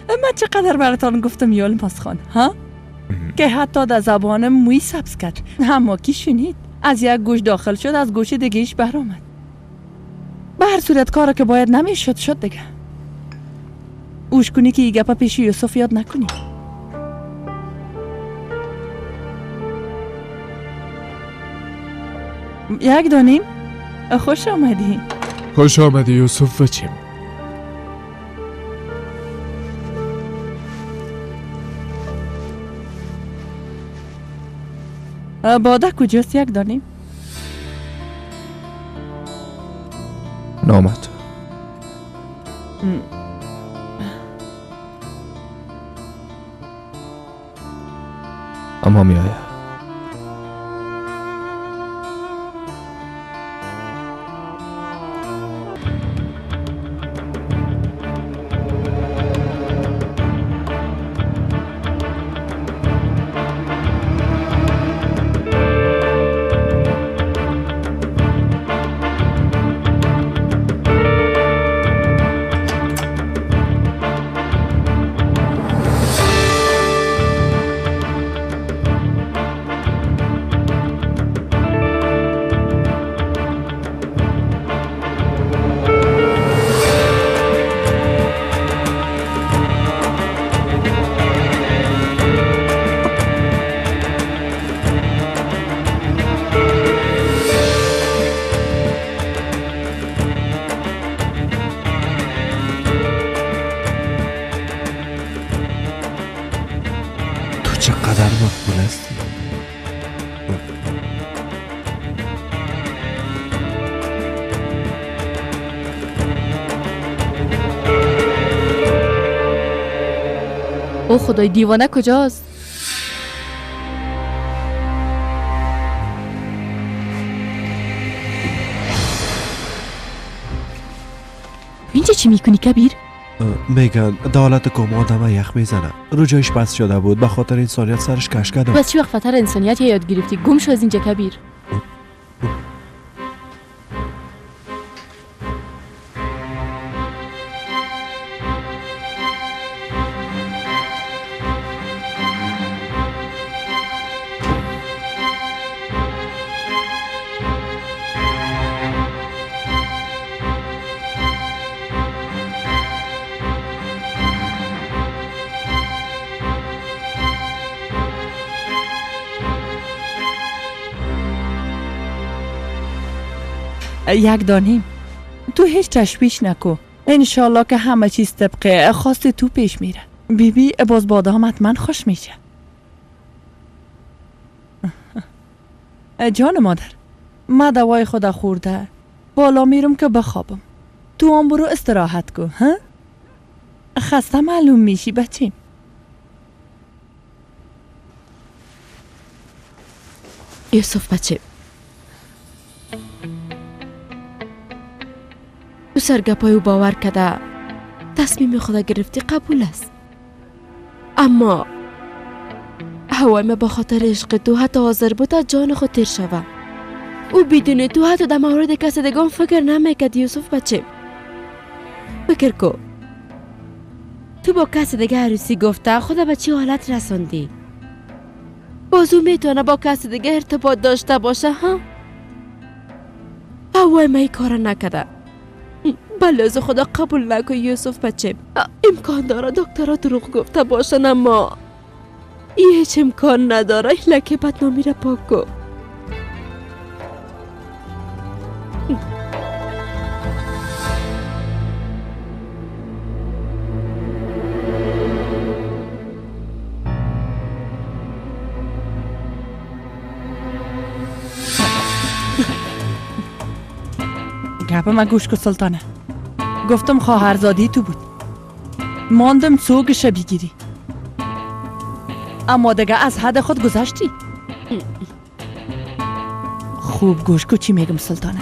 من چقدر براتان گفتم یلماز خان ها؟ که حتی در زبانم موی سبز کرد. اما کی شنید؟ از یک گوش داخل شد، از گوش دیگهش برآمد. به هر صورت کارا که باید نمیشد شد دیگه. اوش کنی که ای گپا پیش یوسف یاد نکنی. یک دانیم خوش آمدی. خوش آمدی یوسف بچیم. باده کجاست یک دانیم؟ نامد. اما می آید. چقدر مقبول هستی. او خدای، دیوانه کجاست؟ اینجا چی میکنی کبیر؟ میگن دولت کما آدم یخ میزنه. رو جایش بس شده بود، به خاطر انسانیت سرش کش کردم. بس چی وقت فتر انسانیت یاد گرفتی؟ گم شو از اینجا کبیر. یک دانیم تو هیچ تشویش نکو، انشالله که همه چیز طبق خواست تو پیش میره. بی بی باز بادام حتما خوش میشه. جان مادر، ما دوای خدا خورده بالا میرم که بخوابم. تو هم برو استراحت کن. ها؟ خسته معلوم میشی بچیم. یوسف بچه، تو سرگپای او باور کده تصمیم خدا گرفتی قبول است، اما هوای ما با خاطر عشق تو حتی حاضر بود تا جان خود تیر شوه. او بدون تو حتی در مورد کس دیگه فکر نمیکرد. یوسف بچه فکر کو، تو با کس دیگه عروسی گفته خدا به چه حالت رساندی؟ باز او میتونه با کس دیگه ارتباط داشته باشه؟ ها؟ هوای ما این کار نکرده. بله از خدا قبول نکن یوسف بچه. امکان داره دکترها دروغ گفته باشن، اما هیچ امکان نداره این لکه بدنامی را پاک کن. گپ من گوش کن سلطانه. گفتم خواهرزادی تو بود، ماندم سوگش بگیری، اما دیگه از حد خود گذشتی. خوب گوش کن چی میگم سلطانه.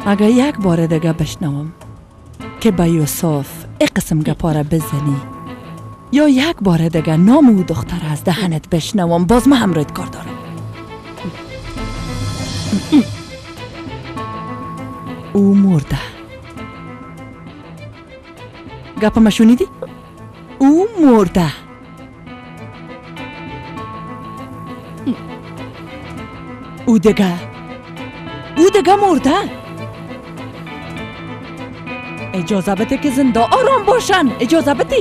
اگه یک بار دیگه بشنوم که به یوسف ای قسم گپا را بزنی یا یک بار دیگه نام او دختر از دهنت بشنوم، باز من همراهت کار دارم. او مرده. گپ ما شنیدی؟ او مرده. او دیگه مرده. اجازه بده که زنده آرام باشن. اجازه بده.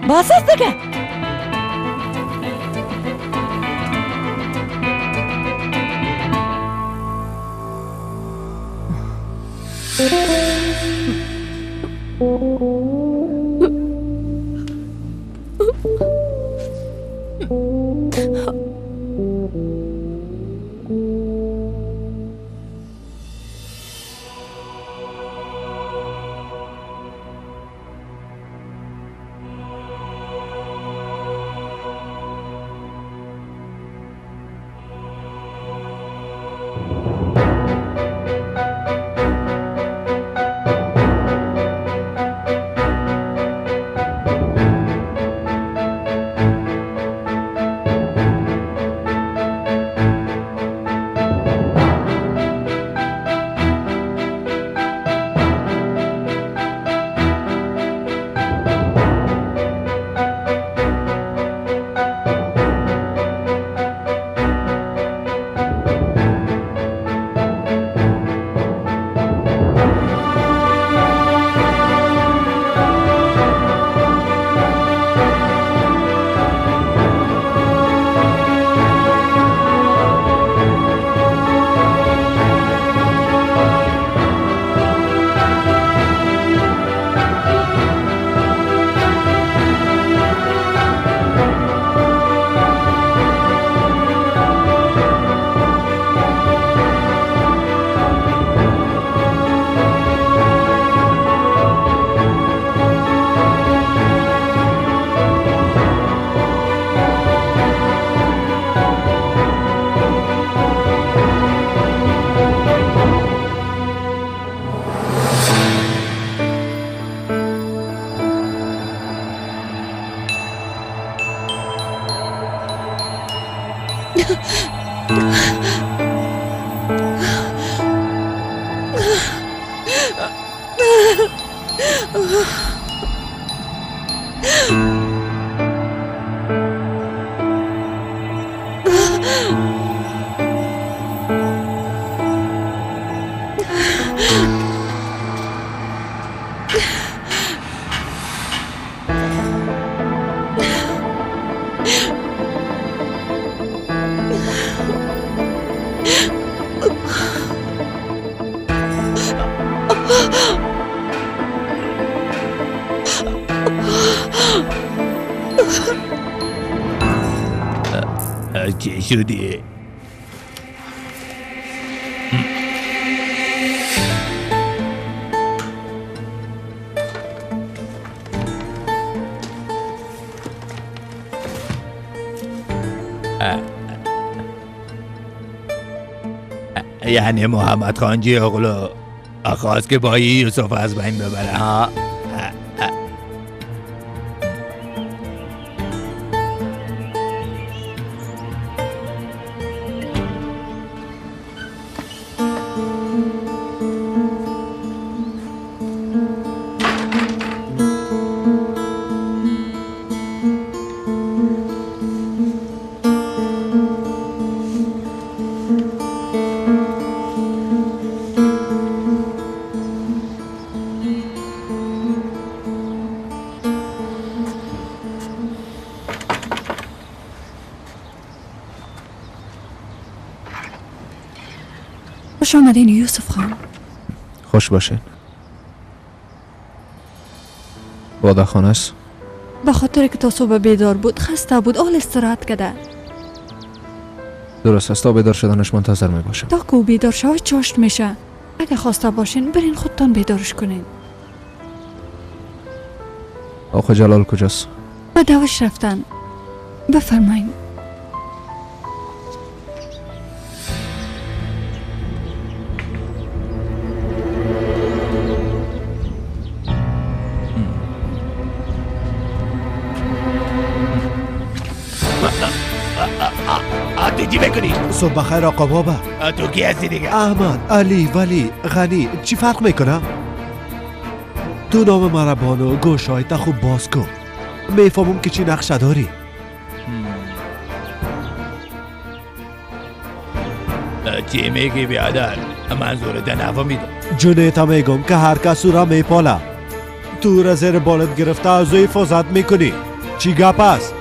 بس است دیگه. چی شدی؟ یعنی محمد خانجی اغلو خواست که با یوسف از بین ببره ها؟ خوش آمدین یوسف خان. خوش باشین. واده خانه است؟ به خاطر که تا صبح بیدار بود، خسته بود، آل استراحت کرده. درست است، تا بیدار شدنش منتظر می باشم. تا که او بیدار شود چاشت میشه. اگه خواسته باشین برین خودتان بیدارش کنین. آقا جلال کجاست؟ به دوش رفتن. بفرمایین. صبح بخیر آقا بابا. تو کی هستی دیگه؟ احمد، علی، ولی، غنی، چی فرق میکنه؟ تو نام مرا بانو گوشایت خوب باز کن. میفهمم که چی نقشه داری. چی میگی بیادر؟ منظورت نفهمیدم. جونت میگم که هر کس او را میپاله. تو را زیر بالت گرفته از او حفاظت میکنی. چی گپ است؟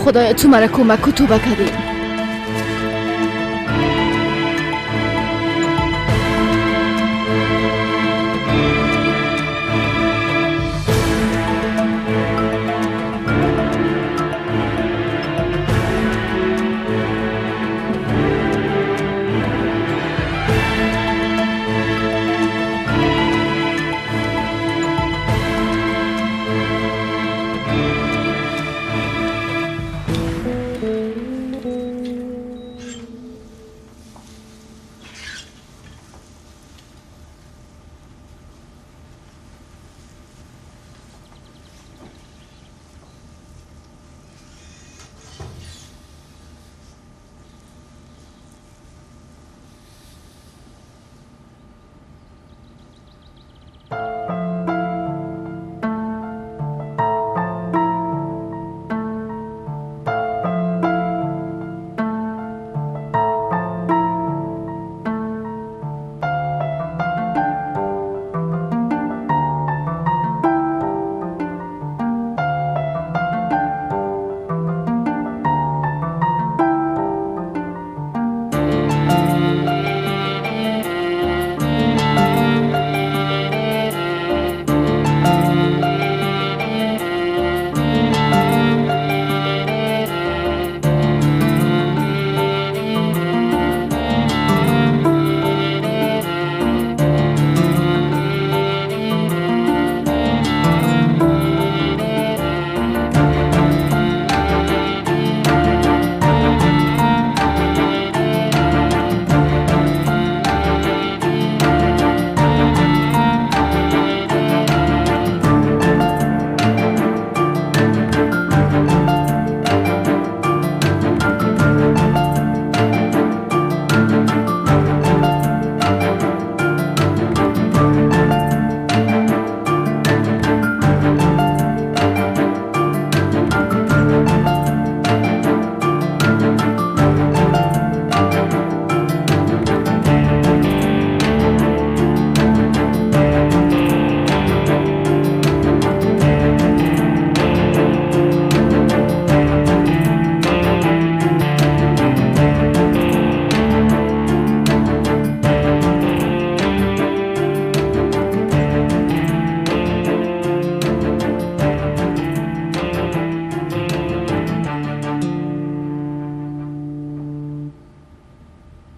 خدایا تو مرا کمک و توبه کردی.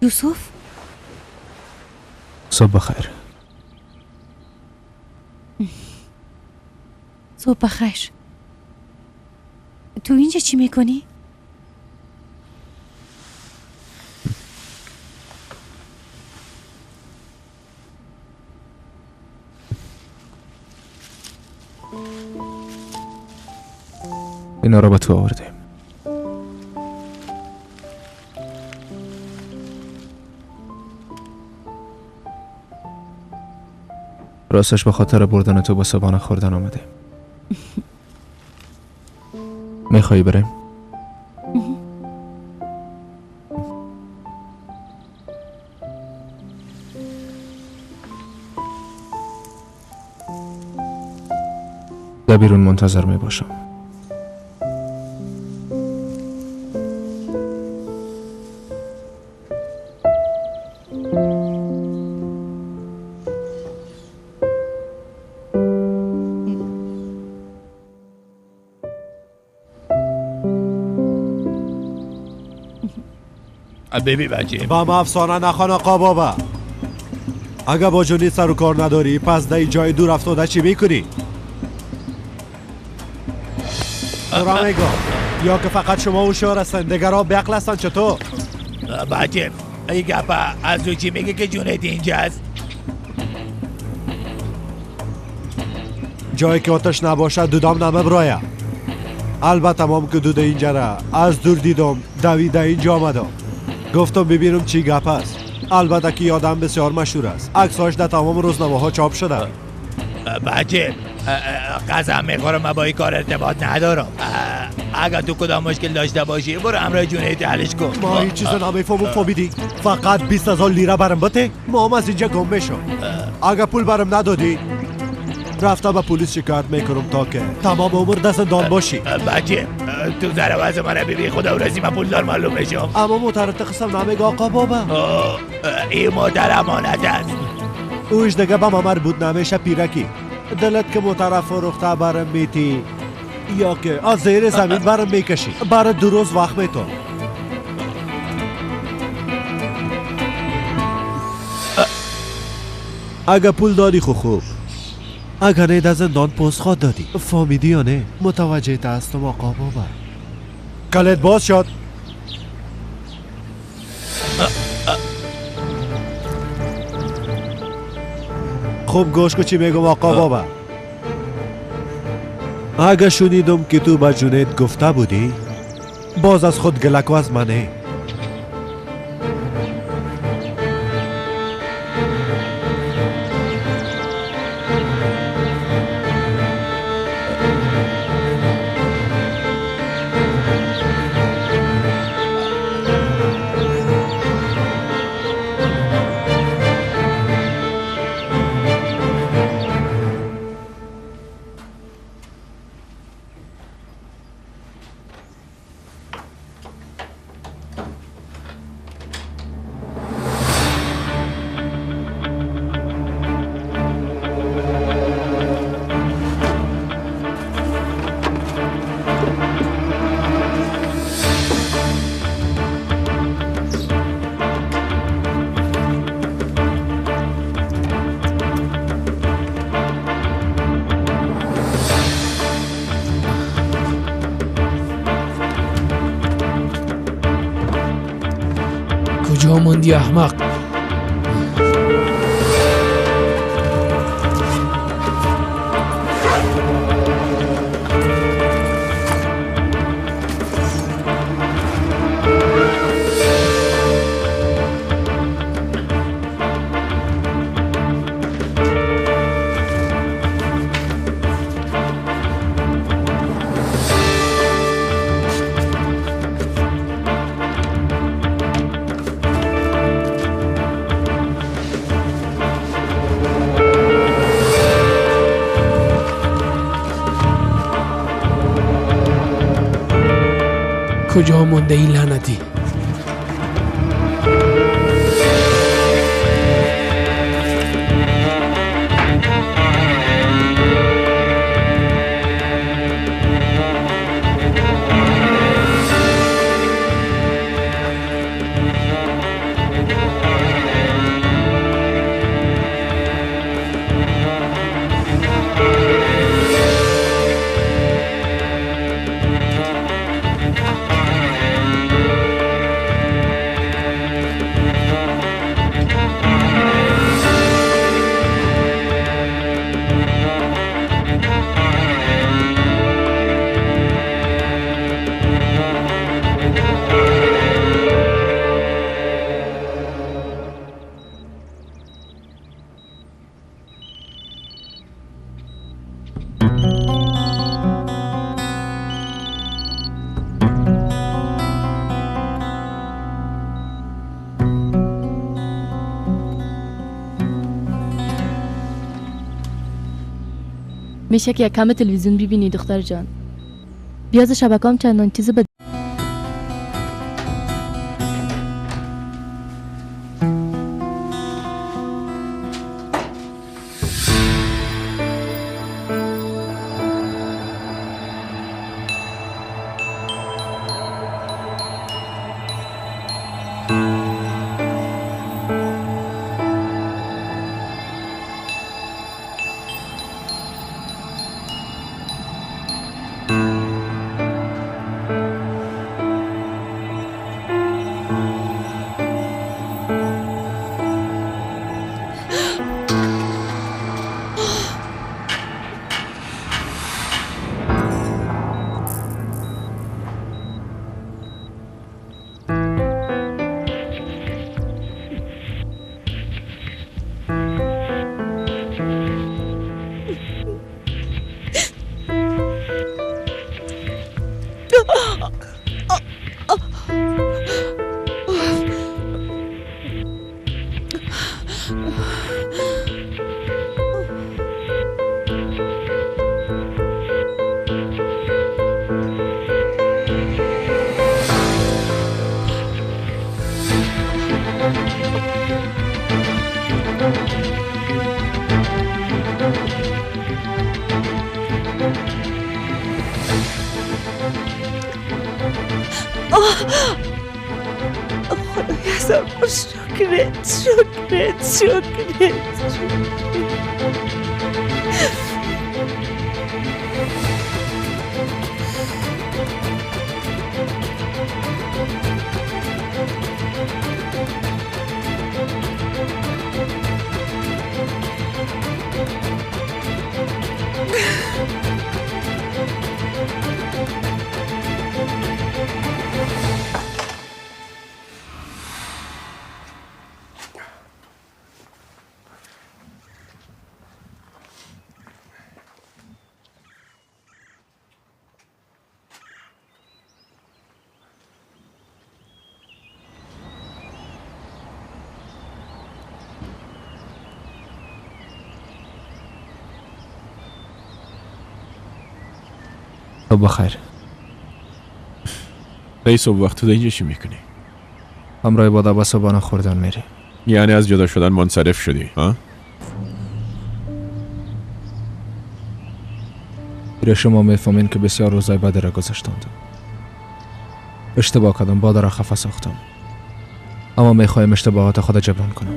یوسف؟ صبح بخیر. صبح بخیر. تو اینجا چی میکنی؟ اینا را به تو آوردیم. راستش به خاطر بردن تو با صبحانه خوردن آمده. میخوایی بریم؟ در بیرون منتظر می باشم. ببی بچه با ما افسانه نخوان آقا بابا. اگه با جونی سر و کار نداری پس در جای دور افتاده چی میکنی؟ را میگم یا که فقط شما هوشیار هستن دیگرها بیعقل هستن چطور؟ بچه این گپه از او چی میگه که جونت اینجاست؟ جایی که آتش نباشد دودام نمبرایه. البته مام که دود اینجا را از دور دیدم دویده اینجا آمدم، گفتم ببینم چی گپ است. البته که یادم بسیار مشهور است، عکساش در تمام روزنامه ها چاپ شده. بچه قسم میخورم من با این کار ارتباط ندارم. اگر تو کدام مشکل داشته باشی برو همراه جونیت حلش کن. ما هیچ چیز نمیفهمم فهمیدی؟ فقط 20,000 لیره برم بده ما هم از اینجا گم میشم. اگر پول برم ندادی رفته به پلیس شکایت میکنم تا که تمام عمر در زندان باشی. بچه تو ذره وضع من ببین، خدا ورزی من پولدار معلوم میشم. اما موترت قسم نمیگه آقا بابا. این موتر امانت است. اوش دیگه به ما مربوط نمیشه پیرکی. دلت که موتر فروخته برم میتی یا که از زیر زمین برم میکشی. برای 2 روز وقت میتون. اگه پول دادی خو خوب، اگر نه در زندان پست خواد دادی. فهمیدی یا نه؟ متوجه هستم آقا بابا. کلت باز شد. خوب گوش کو چی میگم آقا بابا. اگه شنیدم که تو به جونت گفته بودی باز از خود گلک و از منه. کجا ماندی احمق؟ کجا مانده ای لعنتی؟ میشه که یک کم تلویزیون ببینی دختر جان. بیاز شبکام چندان چیزی به شکرت صبح بخیر. ای صبح وقت تو اینجا چی میکنی؟ همراه با دبا صبحانه خوردن میری. یعنی از جدا شدن منصرف شدی ها؟ شما میفهمین که بسیار روزای بدی را گذشتاندم. اشتباه کردم، باده را خفه ساختم. اما میخوایم اشتباهات خود جبران کنم.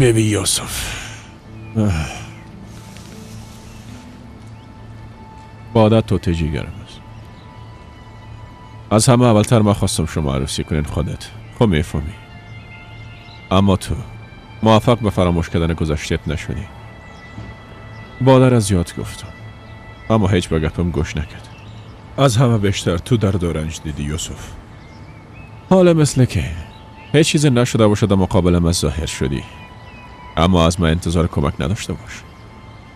ببین یوسف، باده تو جیگرم است. از همه اولتر ما خواستم شما عروسی کنین خودت. خب میفهمی. اما تو موفق به فراموش کردن گذشتت نشدی. باده را زیاد گفتم، اما هیچ به گپم گوش نکرد. از همه بیشتر تو درد و رنج دیدی یوسف. حالا مثل که هیچ چیز نشده باشه در مقابل من ظاهر شدی، اما از من انتظار کمک نداشته باش.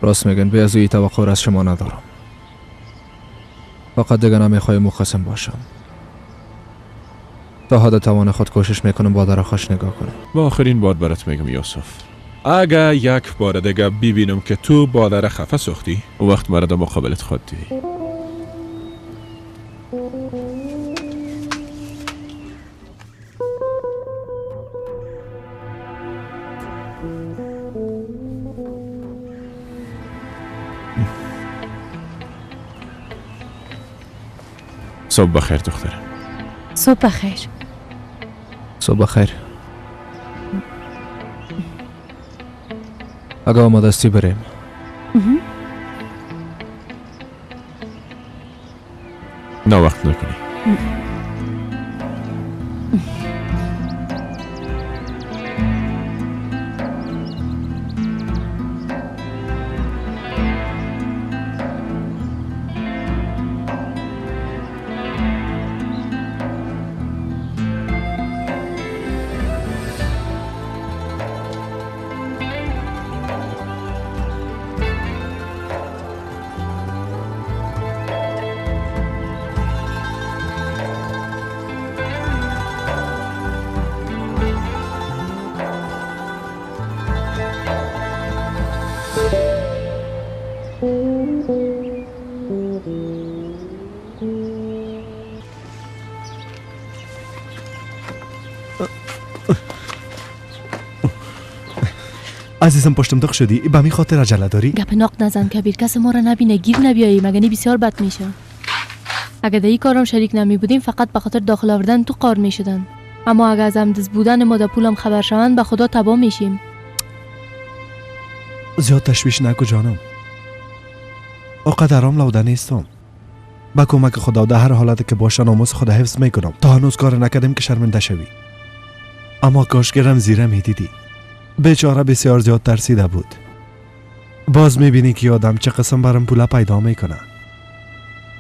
راست میگن، به از توقع از شما ندارم. فقط دیگه نمیخوایم مخصم باشم. تا حد توان خود کوشش میکنم باده را خوش نگاه کنم. با آخرین بار برات میگم یوسف، اگه یک بار دیگه ببینم که تو باده را خفه ساختی، اون وقت مرا در مقابلت خود دیدی. صبح بخیر دخترم. صبح بخیر. صبح بخیر. اگه آماده استی بریم. نه وقت نکنی. عزیزم پشتم دق شدی، به می خاطر عجله داری؟ گپ ناق نزن کبیر، کس ما را نبینه، گیر نبیایی، مگه نی بسیار بد میشه. اگه در این کارم شریک نمی بودیم فقط به خاطر داخل آوردن تو قار میشدن. اما اگه از همدز بودن ما در پولم خبر شوند به خدا تباه میشیم. زیاد تشویش نکو جانم، آقدرام لوده نیستم. با کمک خدا در هر حالت که باشه ناموس خدا حفظ میکنم. تا هنوز کار نکردیم که شرمنده شوی. اما کاش که رمزیره میدیدی، بیچاره بسیار زیاد ترسیده بود. باز میبینی که آدم چه قسم برم پوله پیدا میکنه.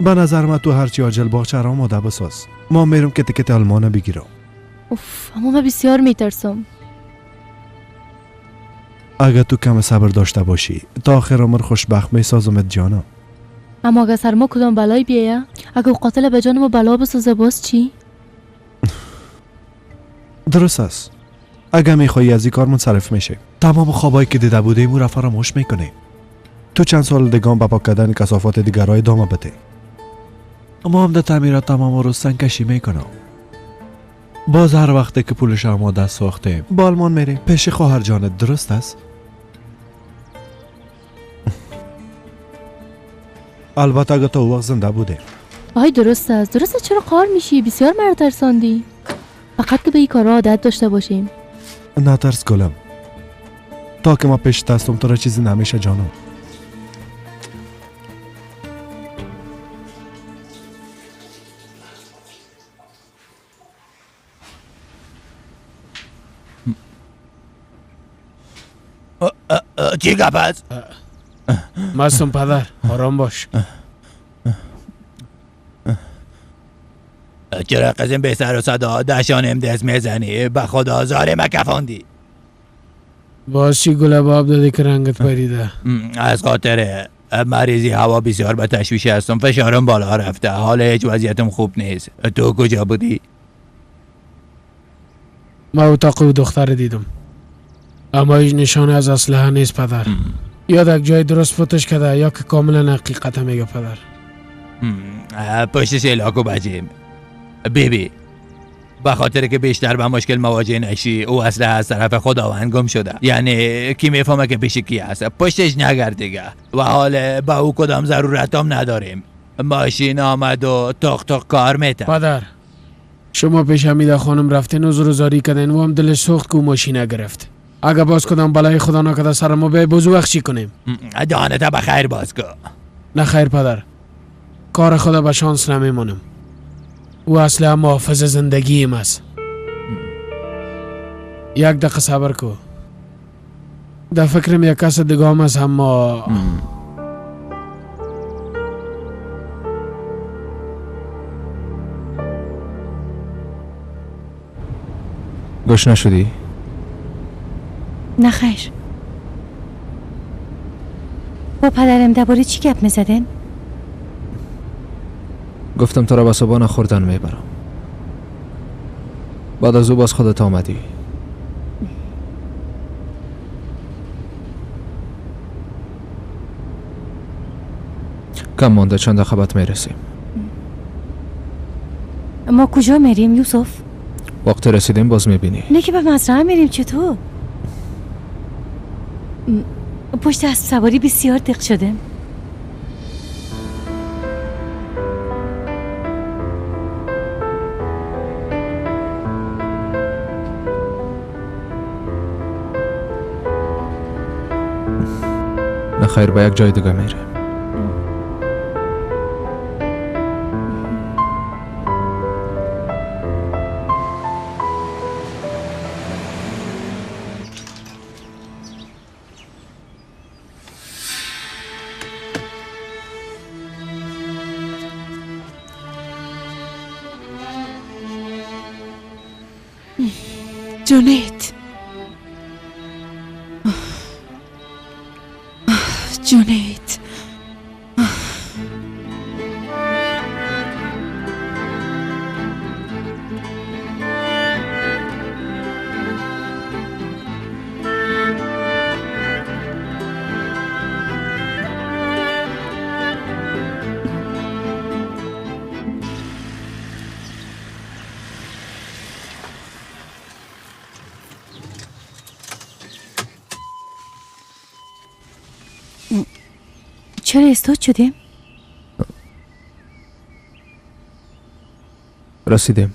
به نظر من تو هرچی عاجل باغچه را آماده بساز. ما میرم که تکت آلمان بگیرم. اوف، اما من بسیار میترسم. اگه تو کم صبر داشته باشی تا آخر عمر خوشبخت میسازمت جانم. اما اگه سر ما کدام بلایی بیایه، اگه قاتل به جان ما بلا بسازه باز چی؟ درست است. اگه میخوایی از این کار منصرف میشه، تمام خوابایی که دیده بودیم او را فراموش میکنیم. تو چند سال دیگه به پاک کردن کثافات دیگرای ادامه بده. ما هم در تعمیرات تمام روز سنگ کشی میکنم. باز هر وقت که پولش آماده ساختیم با آلمان میریم پیش خواهر جانت. درست است؟ البته اگه تا وقت زنده بوده. آی درست است، درست است. چرا قار میشی؟ بسیار مرا ترساندی. فقط که به این کارا عادت داشته باشیم. نترس گلم، تا که ما پیش دستم تو را چیزی نمیشه جانم. چی گپ است؟ مستم پدر، آرام باش. چرا قسم به سر و صدا دشانم دست میزنی؟ به خدا زار مکفاندی. باز چی گله باب دادی که رنگت پریده؟ از خاطر مریضی هوا بسیار به تشویش هستم، فشارم بالا رفته، حال هیچ وضعیتم خوب نیست. تو کجا بودی؟ ما اتاق و دختر دیدم، اما هیچ نشانه از اسلحه نیست پدر. یا در جای درست پتش کرده یا که کاملا حقیقت میگه پدر. پشت سیلاکو بچیم بیبی، به خاطر که بیشتر به مشکل مواجه نشی. او اسلحه از طرف خداوند گم شده، یعنی کی میفهمه که پیش کی هست. پشتش نگرد دیگه و حال به او کدام ضرورت هم نداریم. ماشین آمد و تق تق کار میته. پدر شما پیش حمیده خانم رفتین و زاری کردین و هم دلش سوخت که او ماشینه گرفت. اگه باز کدام بلای خدا نکرده سر ما به بزو وقت چی کنیم؟ دهانت به خیر باز کن. نه خیر پدر، کار خدا به شانس نمیمانم. او اصلا محافظ زندگیم است. یک دقیقه صبر کو، در فکرم یک کس دیگه هم است. اما گوش نشدی؟ نه خیر. با پدرم درباره چی گپ میزدین؟ گفتم تو را به صبحانه خوردن میبرم. بعد از او باز خودت آمدی. کم مانده چند دقیقه بعد میرسیم. ما کجا میریم یوسف؟ وقت رسیدیم باز میبینی. نه که به مزرعه میریم. چطور؟ پشت اسب سواری بسیار دق شده. نه خیر، به یک جای دیگه میره. جونید، جونید، چرا استاد شدیم؟ رسیدیم.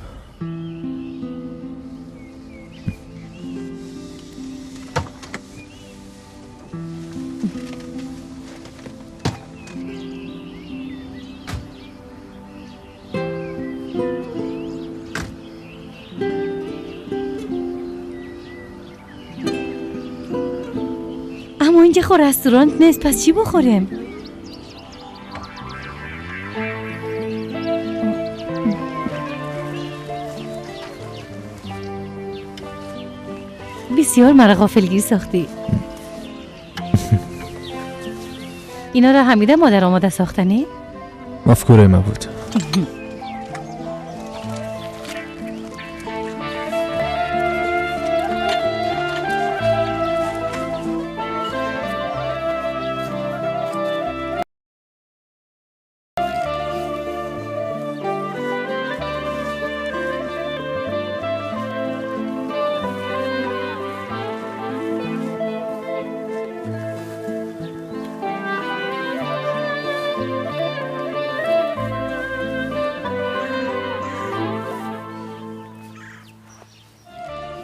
اما اینجا خو رستوران نیست، پس چی بخوریم؟ بسیار مرا غافلگیر ساختی. اینا را حمیده مادر آماده ساختنی؟ مفکوره ما بود.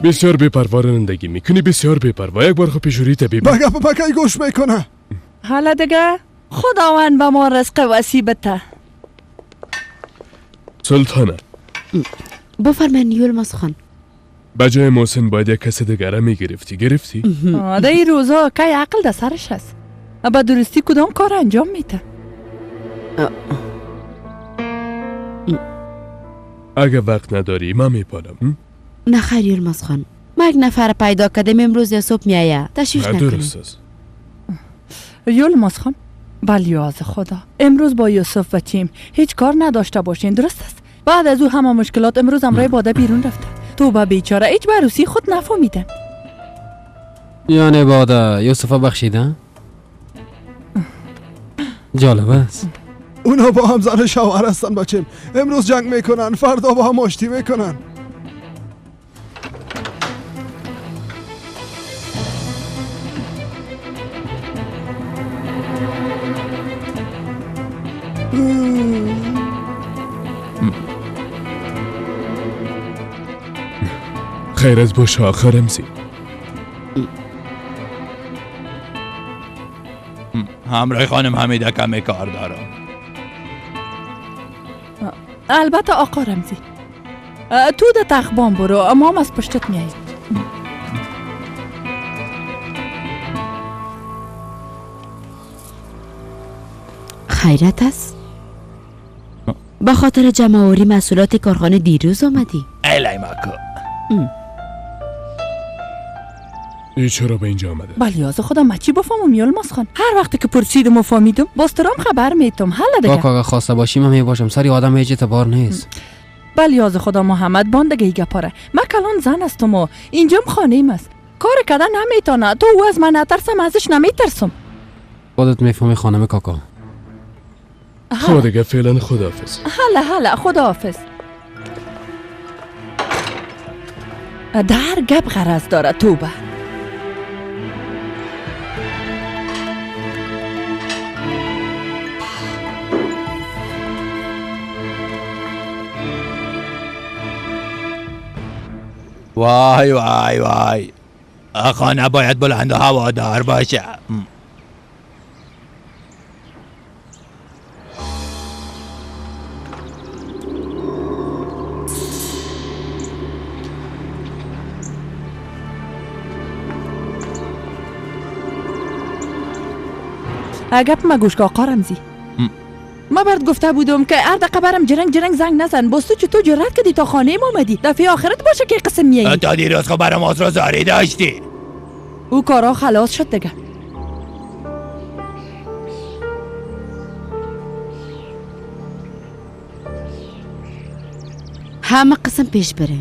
بسیار بی‌پروا رانندگی میکنی، بسیار بی‌پروا. یک بار خو پیشوری طبیب بگه بگه گوش میکنه. حالا دیگه خداوند به ما رزق وسیع بده. سلطانه بفرمایید یولماز خان. به جای محسن باید یک کس دیگه میگرفتی. گرفتی؟ در این روزا که عقل در سرش است، به درستی کدام کار انجام میده. اگه وقت نداری من میپالم. نه خیر یولماز خان، ما یک نفر پیدا کردیم امروز یا صبح میایه، تشویش نکنیم. درست است. یولماز خان بلیاز خدا امروز با یوسف بچیم هیچ کار نداشته باشین، درست است؟ بعد از او همه مشکلات امروز امرای باده بیرون رفته. تو با بیچاره هیچ عروسی خود نفهمیدن. یعنی باده یوسف بخشیدن؟ جالب است. اونا با هم زن شوهر هستن بچیم، امروز جنگ میکنن فردا با هم آشتی میکنن. خیر از باشه آخر رمزی. همراه خانم حمیده کمی کار دارم. البته آقا رمزی تو ده تخبان برو، اما هم از پشتت میاییم. خیرت است؟ با خاطر جمع‌آوری محصولات کارخانه دیروز آمدی؟ ایلای ماکو. ای چرا به اینجا آمده؟ بلیاز خدا ما چی بفهمم یولماز خان؟ هر وقت که پرسیدم و فهمیدم باز ترام خبر میتم. حالا دیگه کاکا اگه خواسته باشی من میباشم، سری آدم هیچ اعتبار نیست. بلیاز خدا محمد باندگی گپاره، من کلان زن هستم و اینجام خانه ایم است، کار کردن نمیتونه. تو او از من نترسم ازش نمیترسم. خودت میفهمی خانم کاکا. خب دیگه فعلا خداحافظ. هلا هلا خداحافظ. در گپ غرض داره توبه. وای وای وای، خانه باید بلند و هوادار باشه. گپ ما گوش آقا رمزی، ما برات گفته بودم که هر دقیقه برم جرنگ جرنگ زنگ نزن. باز تو چطور جرأت کردی تا خانه ما آمدی؟ دفعه آخرت باشه که قسم میایی. تا دیروز خب برام آسرا زاری داشتی. او کارا خلاص شد دیگه. همه قسم پیش بره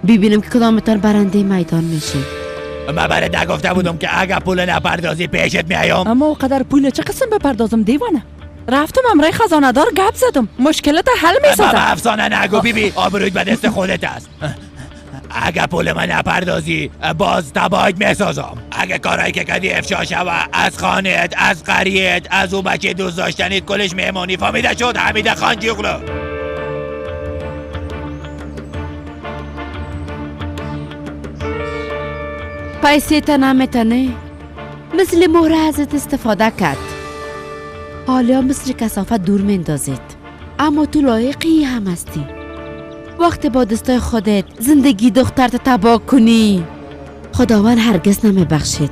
ببینم که کدامتان برنده میدان میشه. من برات نگفته بودم که اگه پول نپردازی پیشت میایم؟ اما قدر پول چه قسم بپردازم دیوانه؟ رفتم امرای خزانه دار گپ زدم، مشکلت حل میسازم. بابا افسانه نگو بیبی، آبرویت به دست خودت است. اگه پول من نپردازی باز تباهت میسازم. اگه کارایی که کدی افشا شوه، از خانهت، از قریت، از او بچه دوست داشتنیت کلش مهمانی. فهمیده شد حمیده خانجیغلو؟ پیسه تا نمیتنه مثل مهره ازت استفاده کرد. حالا مثل کثافت دور میندازید، اما تو لایقی هم هستی. وقت با دستای خودت زندگی دخترت تباه کنی، خداوند هرگز نمیبخشید.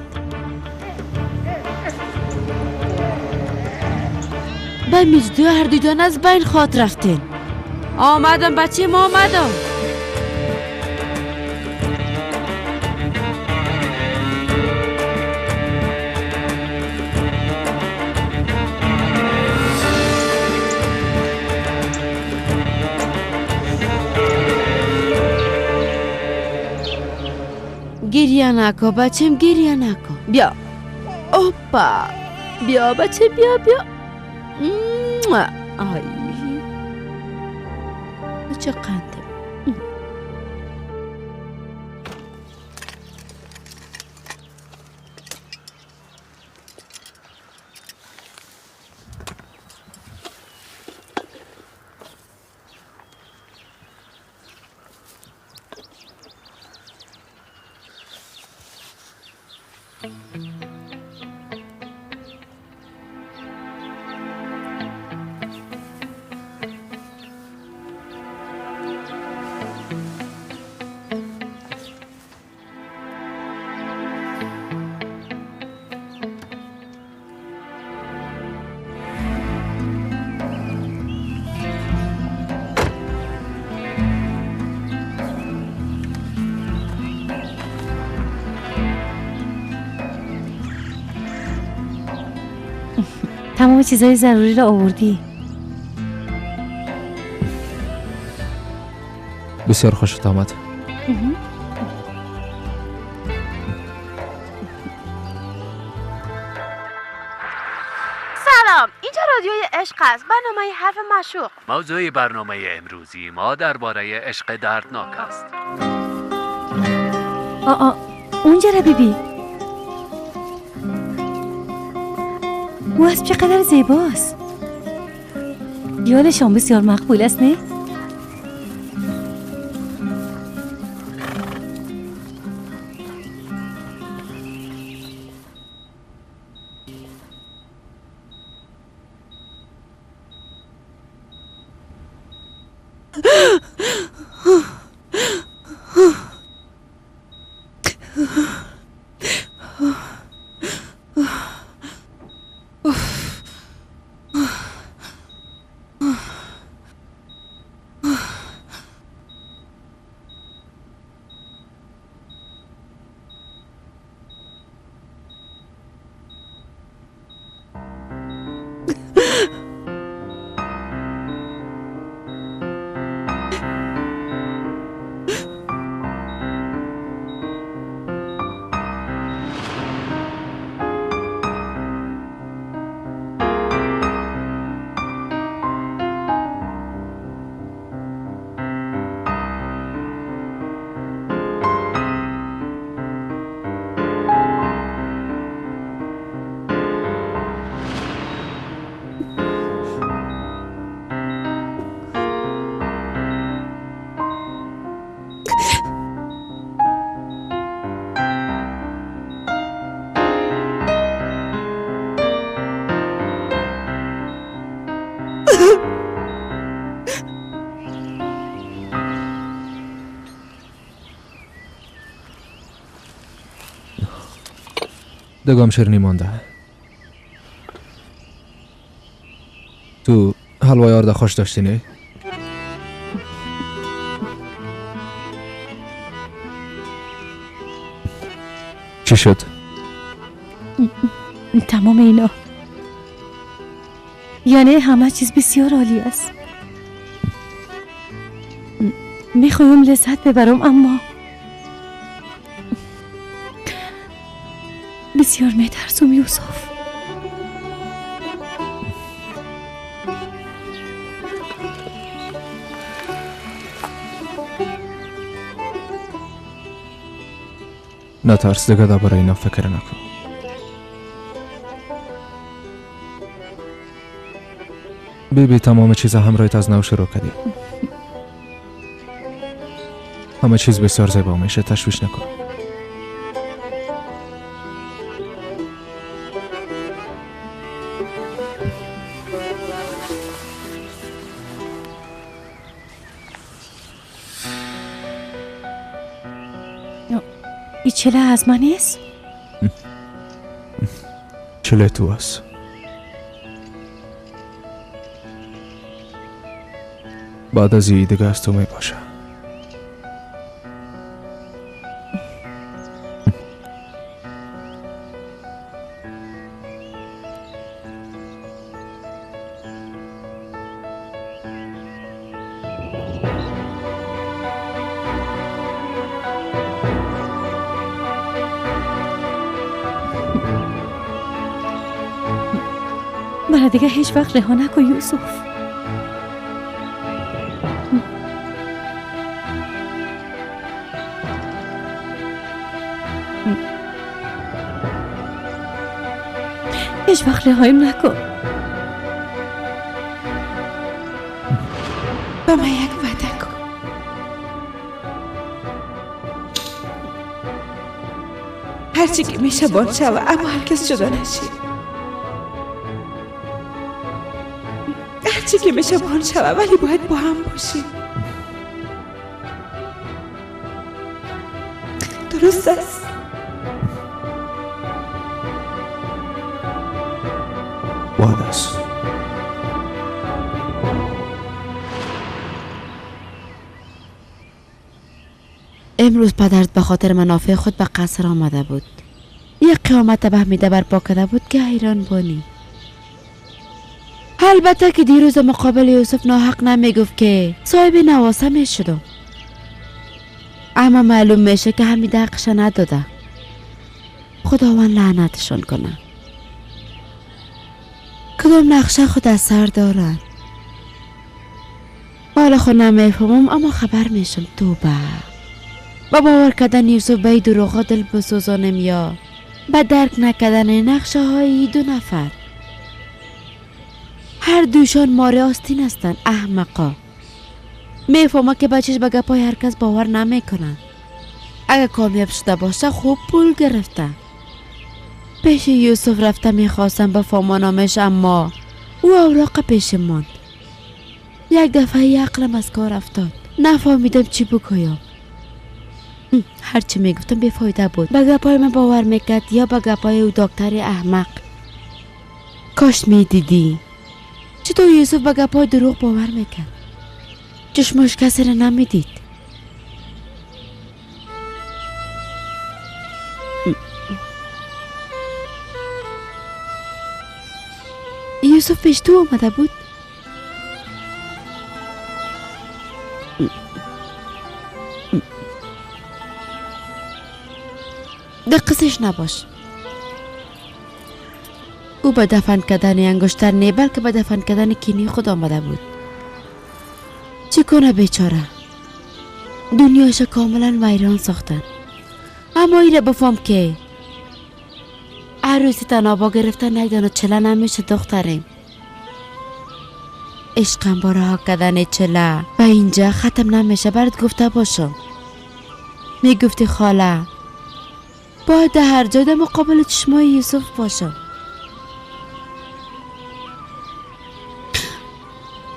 به میجدو هر دویدان از بین خواد رفتین. آمدم بچه ما، آمدم. گریه نکن بچم، گریه نکن. بیا اوپا، بیا بچه، بیا بیا. آی چه قنده. تمام چیزای ضروری را آوردی. بسیار خوشت آمد. سلام، اینجا رادیوی عشق است، برنامه حرف معشوق. موضوع برنامه امروزی ما درباره عشق دردناک است. آ اونجا را ببین. او از چقدر زیباست. یادشان بسیار مقبول است، نه؟ دگام شیرینی مانده. تو حلوای آرده خوش داشتی نه؟ چی شد؟ تمام اینا یعنی همه چیز بسیار عالی است. میخوایم لذت ببرم، اما بسیار میترسم یوسف. نترس دیگه درباره اینا فکر نکن. بیبی تمام چیز همراهت از نو شروع کردی. همه چیز بسیار زیبا میشه، تشویش نکن. این چله از من نیست؟ چله تو است. بعد از این دیگه از تو می باشه. مرا دیگه هیچ وقت رها نکن یوسف. هیچ وقت رهایم نکن. به من یک وعده کن. هرچی که میشه باد شوه، اما هرکس جدا نشی. هرچی که میشه بان شوه، ولی باید با هم باشیم. درست است؟ وعده است. امروز پدرت به خاطر منافع خود به قصر آمده بود. یک قیامت به حمیده برپا کرده بود که حیران بانی. البته که دیروز مقابل یوسف ناحق نمیگفت که صاحب نواسه می شدم، اما معلوم میشه که حمیده حقش نداده. خداوند لعنتشان کنه. کدام نقشه خود از سر دارن؟ حالا خود نمیفهمم، اما خبر میشم. توبه با باور کردن یوسف به دروغ دل بسوزانم یا به درک نکردن نقشه های دو نفر. هر دوشان ماره آستین هستند، احمقا. میفهمه که بچهش به گپای هر کس باور نمیکنن. اگه کامیاب شده باشه خوب پول گرفته. پیش یوسف رفته میخواستم به فامانامش، اما او اوراق پیش ماند. یک دفعه عقلم از کار افتاد، نفهمیدم چی بگویم. هرچی میگفتم بیفایده بود. به گپای من باور میکرد یا به گپای او دکتر احمق. کاش میدیدی چطور یوسف به گپای دروغ باور میکرد. چشمش کسی را نمیدید. یوسف پیش تو آمده بود؟ دقیقش نباش. او به دفن کردن انگشتر نه، بلکه به دفن کردن کینی خود آمده بود. چه کنه بیچاره؟ دنیایش کاملا ویران ساختن. اما ایره بفهم که عروسی تنابا گرفتن یک دانه چله نمیشه دختریم. عشقم با رها کردن چله و اینجا ختم نمیشه. برات گفته باشم. میگفتی خاله باید در هر جای در مقابل چشمای یوسف باشم.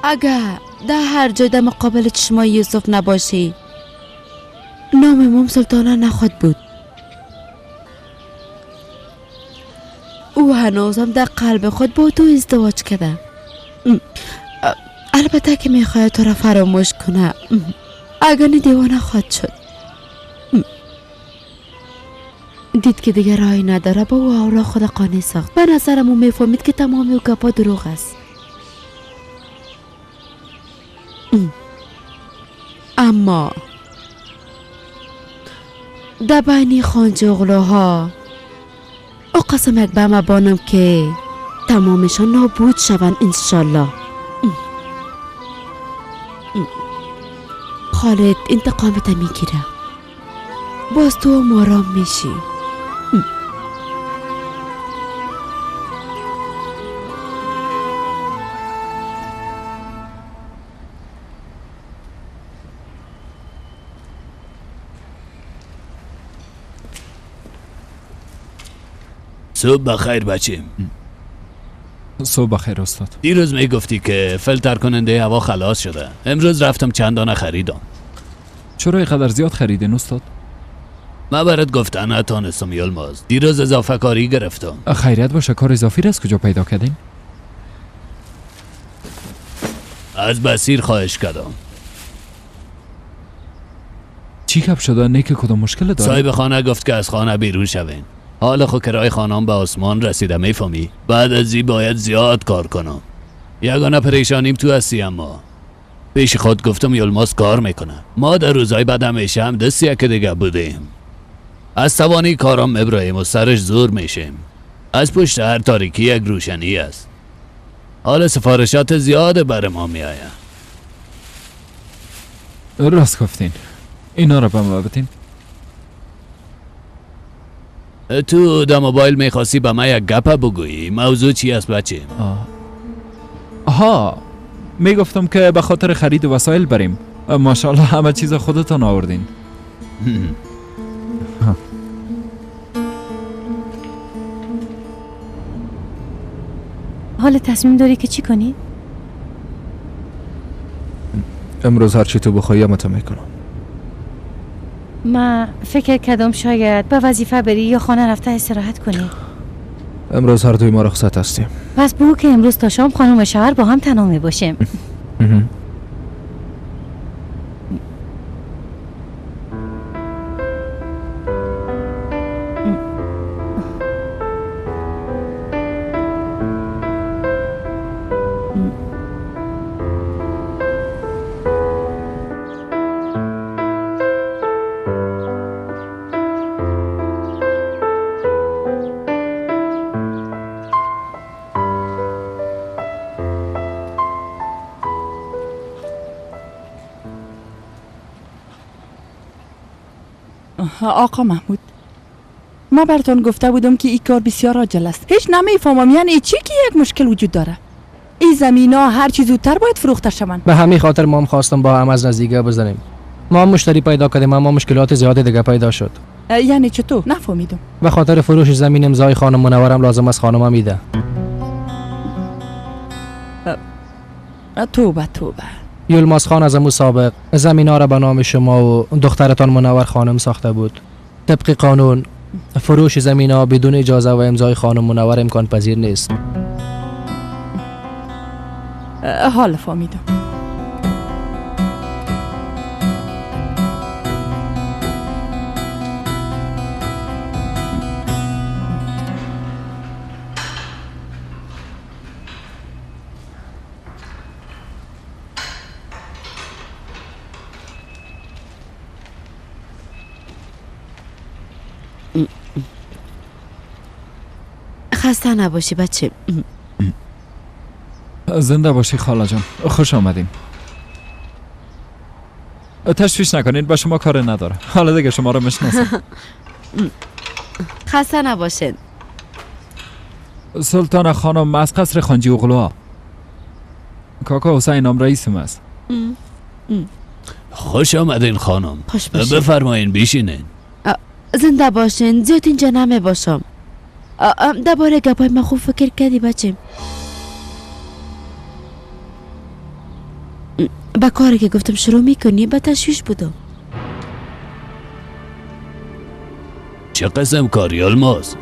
اگر در هر جای در مقابل چشمای یوسف نباشی، نام مام سلطانه نخواد بود. او هنوزم در قلب خود با تو ازدواج کرده. البته که میخواید تو را فراموش کنه، اگر نه دیوانه خواهد شد. دید که دیگه راهی نداره، با او اولا خود قانع ساخت. به نظرم او میفهمید که تمام او گپا دروغ است. اما در بین خانجوغلوها او قسم یک به بانم که تمامشان نابود شوند انشالله. خالد انتقامت میگیره. باز تو هم آرام میشی. صبح بخیر بچیم. صبح بخیر استاد. دیروز میگفتی که فیلتر کننده هوا خلاص شده. امروز رفتم چند دانه خریدم. چرا اینقدر زیاد خریدین استاد؟ من برات گفتم نتانستم یلماز. دیروز اضافه کاری گرفتم. خیریت باشه. کار اضافی را از کجا پیدا کردین؟ از بسیر خواهش کردم. چی کپ شده؟ نه که کدام مشکل داره؟ صاحب خانه گفت که از خانه بیرون شوین. حال خو کرای خانم به آسمان رسیده میفهمی؟ بعد از این باید زیاد کار کنم. یگانه پریشانیم تو هستی. اما پیش خود گفتم یلماز کار میکنه. ما در روزای بعد همیشه هم دست یک دیگه بودیم. از توانی کارام ابراهیم و سرش زور میشیم. از پشت هر تاریکی یک روشنی است. حال سفارشات زیاد بر ما میآید. راست گفتین. اینا رو به ما بدین. تو در موبایل میخواستی به من یک گپه بگویی. موضوع چی است بچه؟ آها، میگفتم که به خاطر خرید وسایل بریم. ماشاءالله همه چیز خودتان آوردین. حالا تصمیم داری که چی کنی؟ امروز هرچی تو بخوایی همه میکنم. من فکر کردم شاید به وظیفه بری یا خانه رفته استراحت کنی. امروز هر دوی ما رخصت هستیم. پس بگو که امروز تا شام خانم و شوهر با هم تنها می باشیم. آقا محمود، ما براتون گفته بودم که این کار بسیار عاجل است. هیچ نمیفهمم یعنی چی که یک مشکل وجود داره. این زمینا هر چی زودتر باید فروخته شوند. به همین خاطر ما هم خواستم با هم از نزدیک بزنیم. ما هم مشتری پیدا کردیم اما مشکلات زیاد دیگه پیدا شد. یعنی چطور؟ نفهمیدم. به خاطر فروش زمین امضای خانم منورم لازم است خانم میده. توبه توبه. یلماز خان از امو سابق زمینا را به نام شما و دخترتان منور خانم ساخته بود. طبق قانون فروش زمینا بدون اجازه و امضای خانم منور امکان پذیر نیست. حال فهمیدم. خسته نباشی بچه. زنده باشی خاله جان، خوش آمدین. تشویش نکنین، با شما کار نداره. حالا دیگه شما رو میشناسم. خسته نباشین. سلطان خانم از قصر خانجی اغلوها. کاکا حسین هم رئیسم است. خوش آمدین خانم. بفرمایین بیشینین. زنده باشین. زیاد اینجا نمی باشم. درباره گپای من خوب فکر کردی بچه؟ به کاری که گفتم شروع میکنی؟ به تشویش بودم. چه قسم کاری الماس؟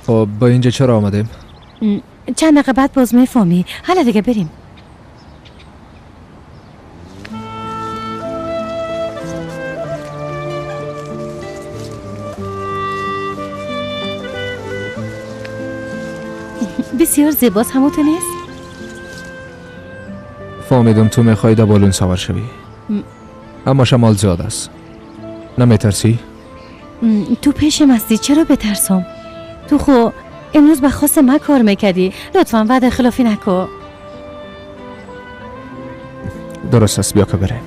خب با اینجا چرا آمدیم؟ چند دقیقه بعد باز میفهمی. حالا دیگه بریم. بسیار زیباست، همون تو نیست؟ فهمیدم تو میخوای در بالون سوار شوی، اما شمال زیاد است. نمیترسی؟ تو پیشم هستی، چرا بترسم؟ تو خو امروز به خواست من کار میکردی، لطفا وعده خلافی نکن. درست است، بیا که بریم.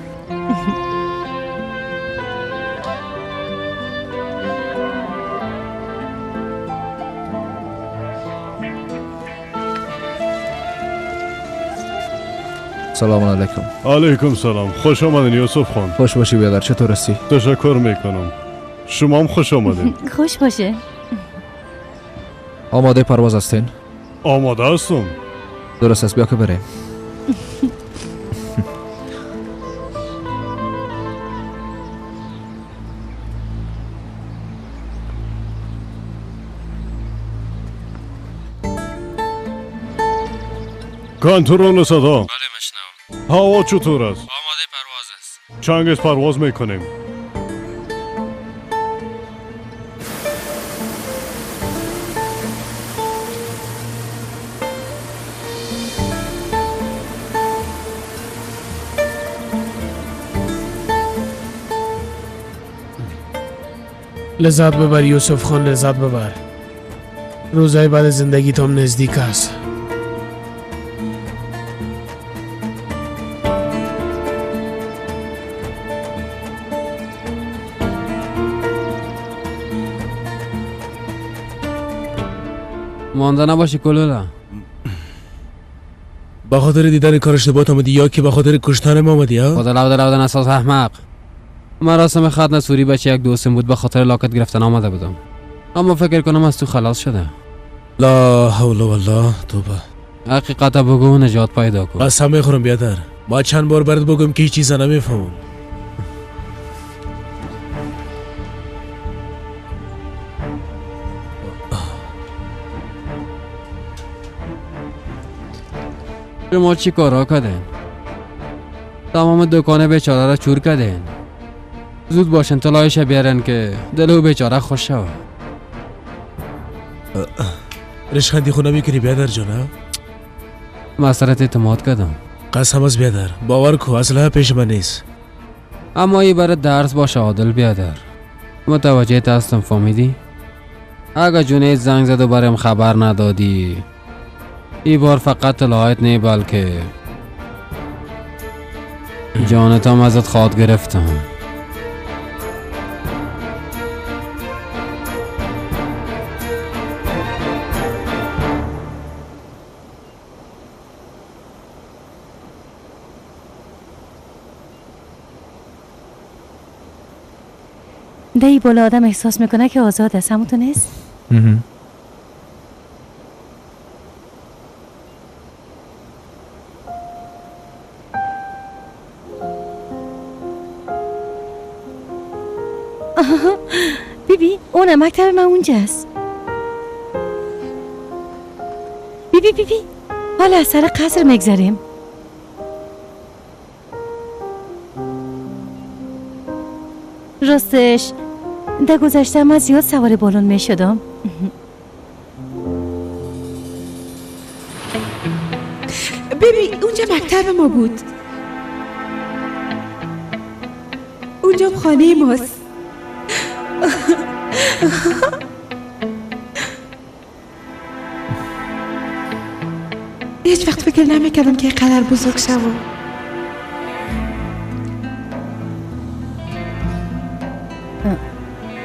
سلام علیکم. علیکم سلام، خوش آمدین یوسف خان. خوش باشی بیادر، چطور هستی؟ تشکر میکنم، شما هم خوش آمدین. خوش باشه. آماده پرواز هستین؟ آماده هستم. درست است، بیا که بریم. کنترل صدا. بله میشنوم. هوا چطور است؟ آماده پرواز است. چنگز پرواز میکنیم. لذت ببر یوسف خان، لذت ببر. روزهای بعد زندگی تام نزدیک است. مانده نباشی کلولا. به خاطر دیدن کار اشتباهات آمدی یا که به خاطر کشتن ما آمدی؟ ها؟ خدا لو لو نساز احمق. مراسم ختنه سوری بچه یک دوستم بود، به خاطر لاکت گرفتن آمده بودم، اما فکر کنم از تو خلاص شده. لا حول والله توبه. حقیقت بگو نجات پیدا کن. بس هم میخورم بیادر، ما چند بار برات بگم که هیچ چیز نمیفهمم. شما چی کارا کردین؟ تمام دکان بیچاره را چور کردین. زود باشن طلایش بیارن که دل او بیچاره خوش شود. رشخندی خونه میکنی بیادر جان؟ من سرت اعتماد کردم. قسم از بیادر، باور کو اصلا پیش من نیست. اما ای برای درس باشه عادل بیادر. متوجه هستم، فهمیدی؟ اگه جونید زنگ زد و برایم خبر ندادی، ای بار فقط طلایت نه بلکه جانت هم ازت خواد گرفتم. دی بالا آدم احساس میکنه که آزاد است، همون تو نیست؟ بیبی اونه مکتب من اونجاست. بیبی بیبی حالا از سر قصر میگذریم. راستش در گذشته من زیاد سوار بالون می شدم. ببین اونجا مکتب ما بود، اونجا خانه ماست. هیچ وقت فکر نمیکردم که قدر بزرگ شوم.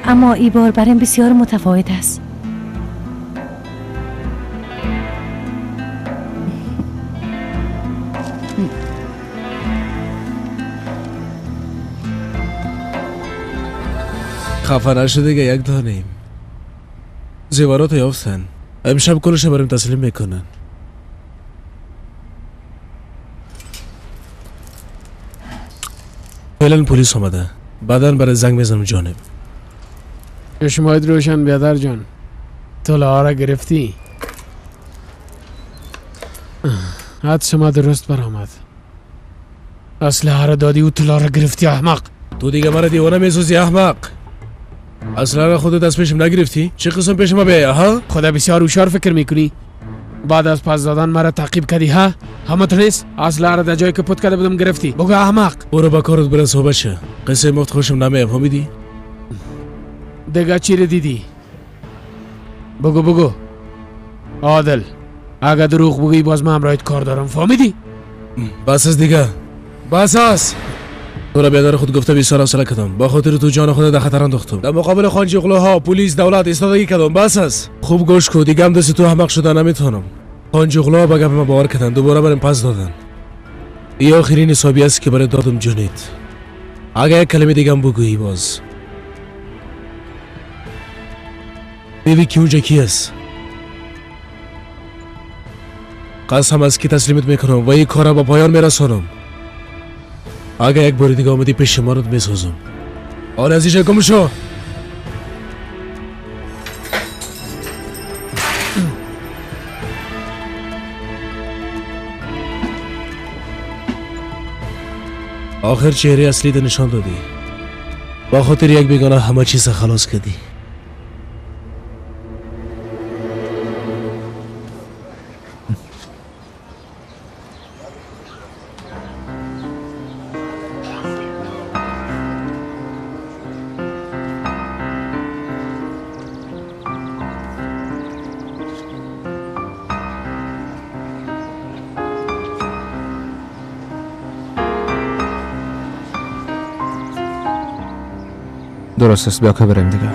اما ای بار برایم بسیار متفاوت است. خفه نشو دیگه، یک دانیم زیورات یافتن، امشب کلش بریم تسلیم میکنن. فعلا پلیس آمده، بعدا برای زنگ میزنم جانب. چشمایت روشن بیادر جان، طلاها را گرفتی؟ حدس ما درست برآمد. اسلحه را دادی و طلا را گرفتی احمق. تو دیگه مرا دیوانه میسوزی احمق. اسلحه را خودت از پیشم نگرفتی؟ چه قسم پیش ما بیای؟ ها؟ خدا بسیار هوشیار فکر میکنی. بعد از پس دادن مرا تعقیب کردی ها؟ همه نیست؟ اسلحه را در جایی که پت کرده بودم گرفتی. بگو احمق. برو با کارت برس بچه. قصه مفت خوشم نمیاد، فهمیدی؟ دیگه چی رو دیدی؟ بگو بگو. عادل اگه دروغ بگویی باز من همراهت کار دارم، فهمیدی؟ بس از دیگه، بس است. تو را بیادر خود گفته بسیار حوصله کردم، با خاطر تو جان خود در خطر انداختم، در مقابل خانجی اغلوها پلیس دولت ایستادگی کردم. بس است. خوب گوش کو دیگه، هم دست تو احمق شده نمیتونم. خانجی اغلوها به گپ من باور کردن، دوباره برم پس دادن. این آخرین حسابی است که برای دادم جنید. اگه یک کلمه دیگه هم بگویی باز ببین که اونجا کی است. قسم از که تسلیمت میکنم و این کار را به پایان میرسانم. اگه یک بار دیگه آمدی پیش ما رو میسازم. آره از اینجا گم شو. آخر چهره اصلی ته نشان دادی. با خاطر یک بیگانه همه چیز خلاص کردی. درست است، بیا که بریم دیگه.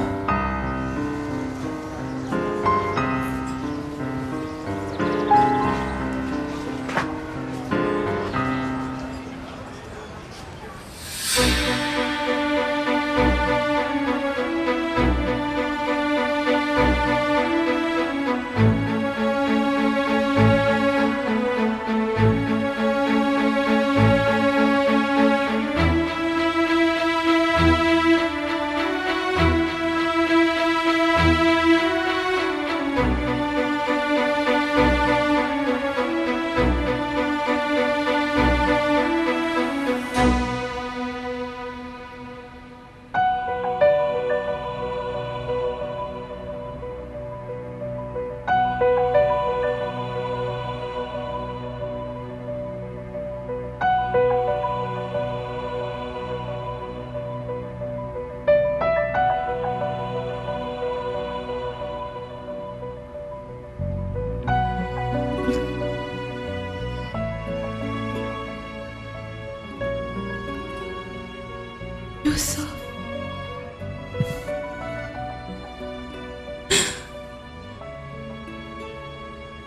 یوسف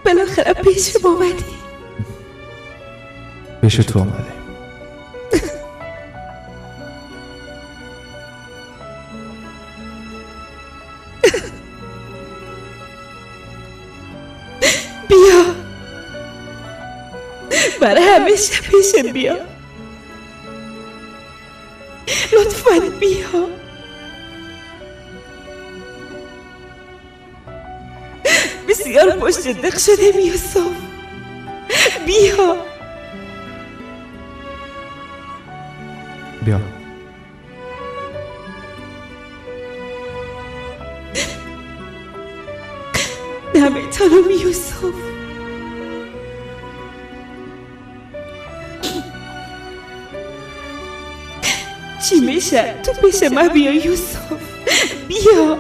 بالاخره پیش ما آمدی. پیش تو آمدی. بیا برای همیشه پیشم بیا، لطفاً بیا. بسیار پشت دق شدیم یوسف، بیا بیا. نمیتونم یوسف، چی میشه تو پیش من بیا یوسف، بیا.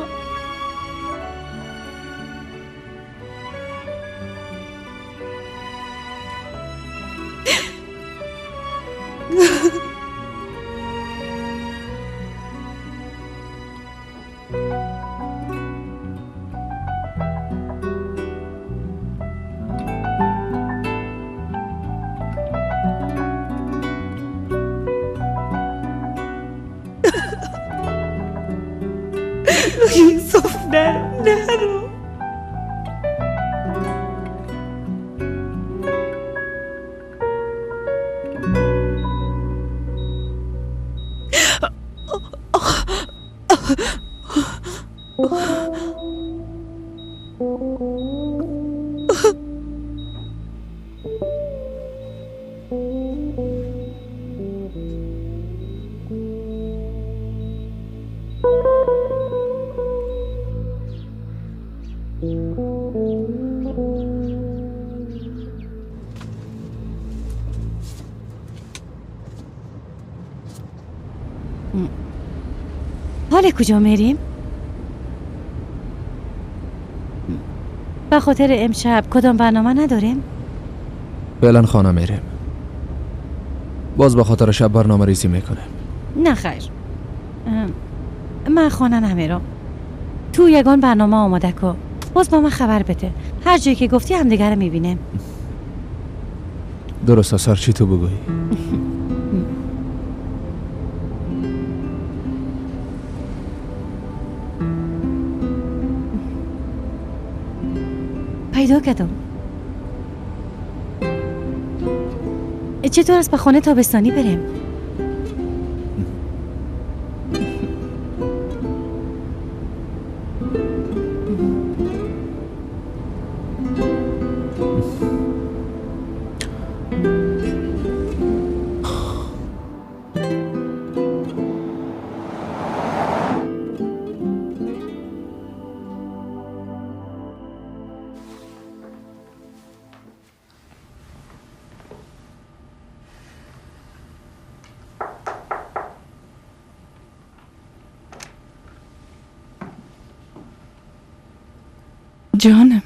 یوسف نرو نرو. حال کجا میریم؟ به خاطر امشب کدام برنامه نداریم؟ فعلا خانه میریم. باز به خاطر شب برنامه ریزی میکنیم. نه خیر، من خانه نمیرم. تو یگان برنامه آماده کن، باز با من خبر بده. هر جایی که گفتی همدیگه رو میبینیم. درست است، هر چی تو بگویی. پیدا کردم. چطور است به خانه تابستانی بریم؟ جانم،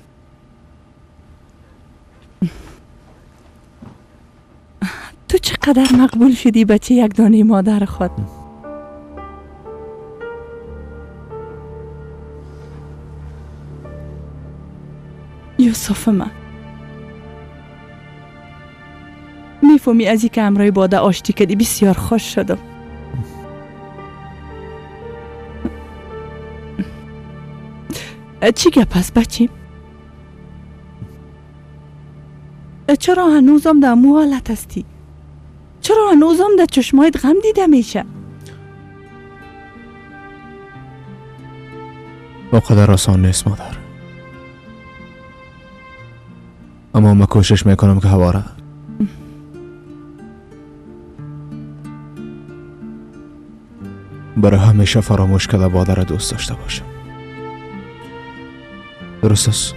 تو چقدر مقبول شدی بچه یک دانه مادر خود. یوسف من، میفهمی از اینکه امرای باده آشتی کردی بسیار خوش شدم. چی گپ است بچیم؟ چرا هنوزم در مو حالت هستی؟ چرا هنوزم در چشمایت غم دیده میشه؟ قدر آسان نیست مادر، اما من کوشش میکنم که هواره برای همیشه فراموش کرده مادر دوست داشته باشم. درست است؟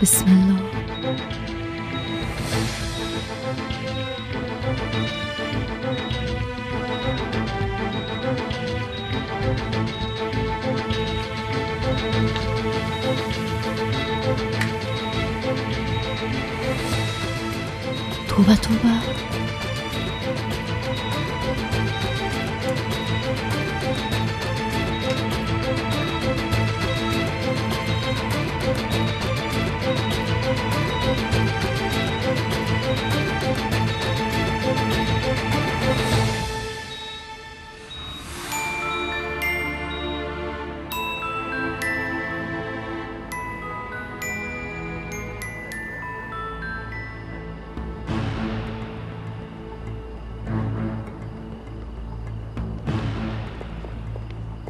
بسم الله. توبه توبه.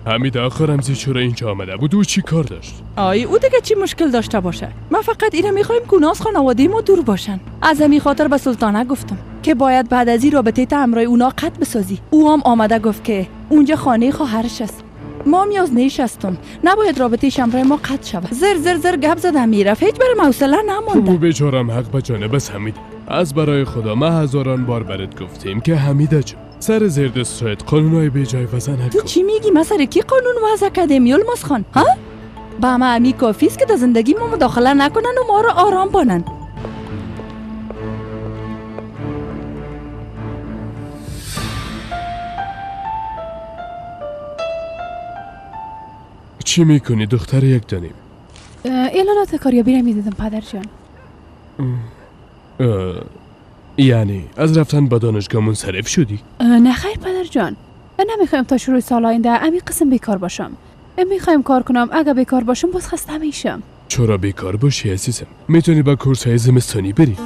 حمید آخر رمزی چرا اینجا آمده بود؟ او چی کار داشت؟ آی او دیگه چی مشکل داشته باشه؟ ما فقط اینو میخوایم که اونا از خانواده ما دور باشن. از همین خاطر به سلطانه گفتم که باید بعد از این رابطه تا همراه اونا قطع بسازی. او هم آمده گفت که اونجا خانه خواهرش است. ما میاز نشستم. نباید رابطه همراه ما قطع شود. زر زر زر گپ زدم میرفت. هیچ برام حوصله نمونده. او بیچارم حق به جانب است حمید. از برای خدا ما هزاران بار برات گفتیم که حمیده جان سر زیر دستت قانونای بی جای وضع نکن. تو چی میگی؟ ما سر کی قانون وضع کردیم یلماز خان؟ ها؟ با ما امی کافی است که در زندگی ما مداخله نکنن و ما را آرام بانن. چی میکنی دختر یک دانیم؟ اعلانات کاریابی را میدیدم پدر جان. یعنی از رفتن به دانشگاه منصرف شدی؟ نه خیر پدر جان، نمیخوایم تا شروع سال آینده امی قسم بیکار باشم. میخوایم کار کنم. اگه بیکار باشم باز خسته میشم. چرا بیکار باشی عزیزم؟ میتونی با کورس های زمستانی بری.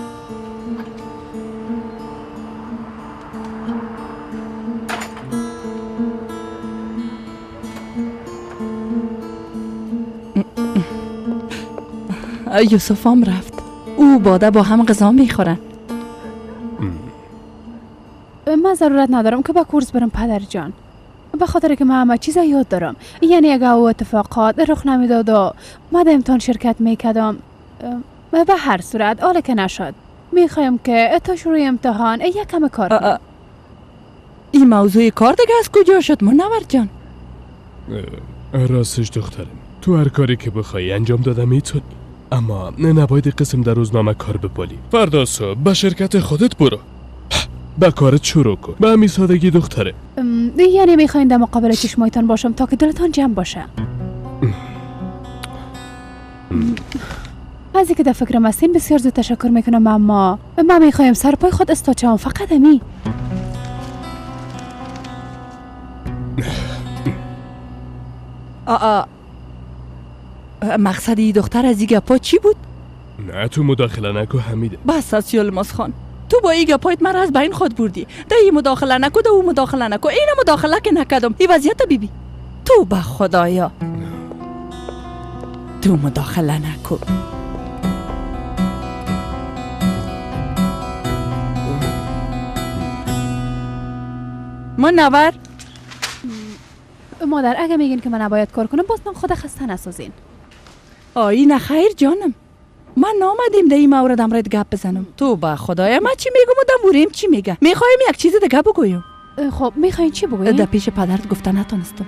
یوسف هم رفت. او باده با هم غذا میخورن. من ضرورت ندارم که به کورس برم پدر جان، به خاطر که من همه چیز یاد دارم. یعنی اگه او اتفاقات رخ نمیداد و من در امتحان شرکت میکردم، به هر صورت حالا که نشد میخوایم که تا شروع امتحان یکم کار کنم. این موضوع کار دیگه از کجا شد منور جان؟ راستش دخترم تو هر کاری که بخوای انجام دادم میتونی، اما نه نباید قسم در روزنامه کار بپالی. فردا صبح به شرکت خودت برو، به کارت شروع کن. به همین سادگی دختره. یعنی میخواین در مقابل چشمایتان باشم تا که دلتان جمع باشه؟ از اینکه در فکرم هستین بسیار زود تشکر میکنم، اما من میخوایم سر پای خود استاد شوم، فقط همی. مقصد این دختر از این گپا چی بود؟ نه تو مداخله نکو حمیده. بس از یلماز خان، تو با این گپایت مرا از بین خود بردی. ده این مداخله نکو، ده او مداخله نکو، اینو مداخله که نکردم. این وضعیت بیبی تو به خدایا تو مداخله نکو. منور مادر، اگه میگین که من نباید کار کنم باز من خود خسته نسازین. آی نه خیر جانم، من نامدیم در این مورد امرت گپ بزنم. تو به خدایا من چی میگم و دموریم چی میگه. میخوایم یک چیز دیگه بگویم. خب میخواین چی بگویم؟ در پیش پدرت گفته نتونستم،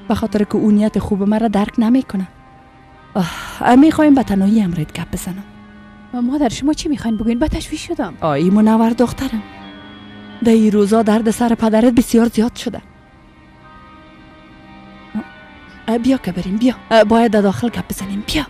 به خاطر که اون نیت خوب مرا درک نمیکنه. میخوایم به تنهایی امرت گپ بزنم. مادر شما چی میخواین بگوین؟ به تشویش شدم. آی منور دخترم، در این روزا درد سر پدرت بسیار زیاد شده. بیا که بریم، بیا باید در داخل گپ بزنیم. بیا.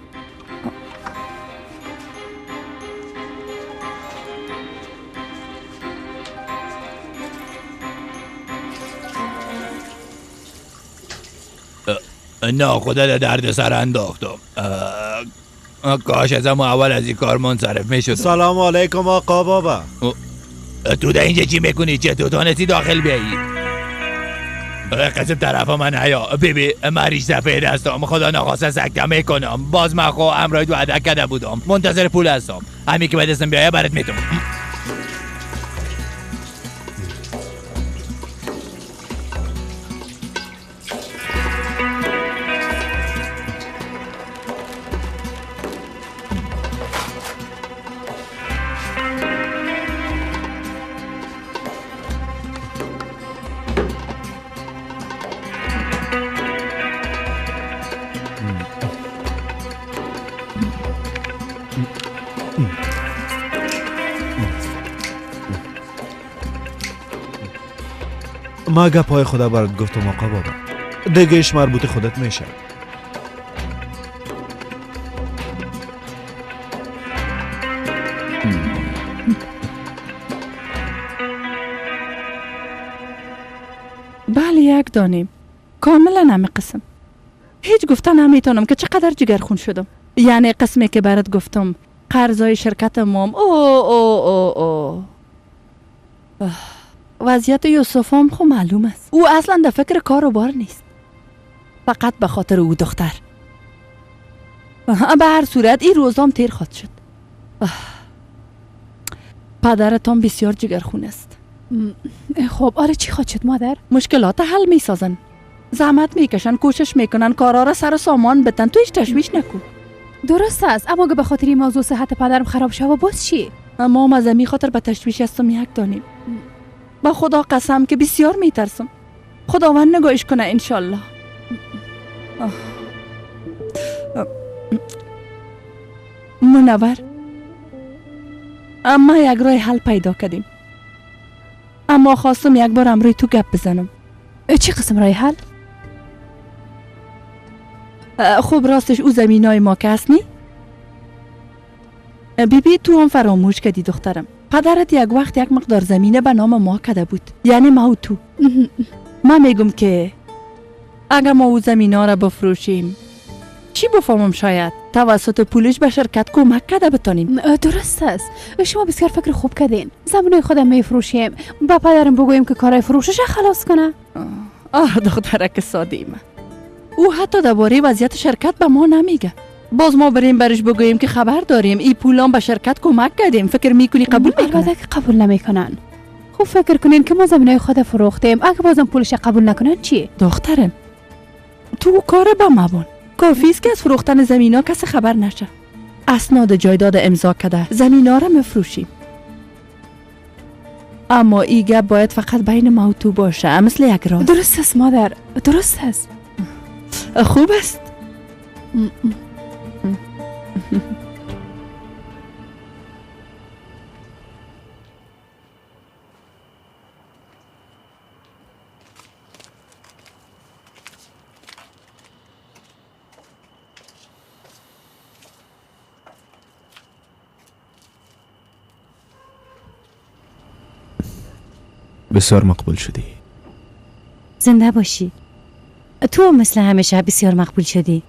نه خدا در درد سر انداختم. کاش از اول از این کار منصرف میشدم. سلام علیکم آقا بابا. تو در اینجا چی میکنی؟ چطور تانستی داخل بیایی؟ قسم طرف من هیا ببی مریش سفید هستم، خدا نخواسته سکته میکنم. باز من خو امرای دو عدد کرده بودم، منتظر پول هستم. همین که به دستم بیایه برات میتونم. ما گپای خدا برات گفتم آقا بابا، دیگهش مربوط خودت میشه. بله یک دانیم کاملا همه قسم. هیچ گفته نمیتونم که چقدر جگرخون شدم. یعنی قسمی که برات گفتم قرضای شرکت مام، او او او او وضعیت یوسف هم خو معلوم است. او اصلا در فکر کار و بار نیست، فقط به خاطر او دختر. به هر صورت این روزام تیر خواهد شد. پدرتان بسیار جگرخون است. خب آره چی خواهد شد مادر؟ مشکلات حل میسازن، زحمت میکشن، کوشش میکنن کارا را سر و سامان بتن. تو هیچ تشویش نکن. درست است، اما اگه به خاطر این موضوع صحت پدرم خراب شوه باز چی؟ اما از این خاطر به تشویش هستم یک دانیم. با خدا قسم که بسیار میترسم. خداوند نگاهش کنه انشالله. منور، اما یک راه حل پیدا کردیم، اما خواستم یک بار امروی تو گپ بزنم. چی قسم راه حل؟ خب راستش او زمینای ما که هست نی؟ بی بی تو هم فراموش کردی دخترم. پدرت یک وقت یک مقدار زمینه به نام ما کده بود، یعنی ما و تو. من میگم که اگر ما او زمینا را بفروشیم چی بفهمم، شاید توسط پولش به شرکت کمک کده بتانیم. درست است، شما بسیار فکر خوب کردین. زمینای خودم میفروشیم، با پدرم بگوییم که کارای فروشش خلاص کنه. آه دخترک ساده من، او حتی درباره وضعیت شرکت به ما نمیگه. باز ما بریم برش بگوییم که خبر داریم این پولام به شرکت کمک کردیم، فکر میکنی قبول میکنن؟ البته که قبول نمیکنن. خب فکر کنین که ما زمینای خود فروختیم، اگه بازم پولش قبول نکنن چی؟ دخترم تو کار به مبان، کافی است که از فروختن زمینا کسی خبر نشه. اسناد جایداد امضا کرده زمینا را مفروشیم، اما ای گپ باید فقط بین ما و تو باشه، مثل یک راز. درست است مادر، درست است. خوب است. بسیار مقبول شدی. زنده باشی. تو مثل همیشه بسیار مقبول شدی.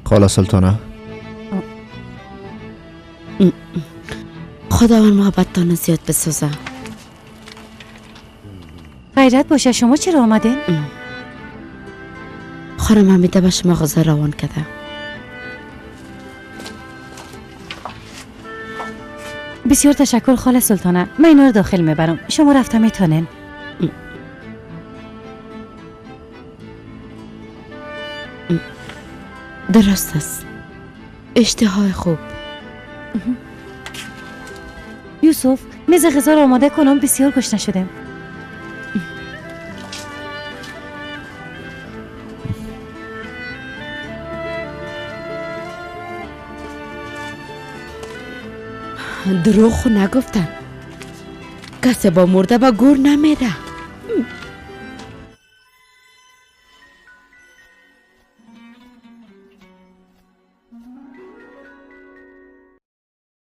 خاله سلطانه، خداوند محبتتان زیاد بسازه. غیرت باشه، شما چرا آمدین؟ خانم حمیده به شما غذا روان کرده. بسیار تشکر خاله سلطانه، من اینا رو داخل میبرم، شما رفته میتونین. درست است، اشتهای خوب. یوسف میز غذا رو آماده کنم، بسیار گشنه شدم. دروغ نگفتن، کسی با مرده به گور نمیره.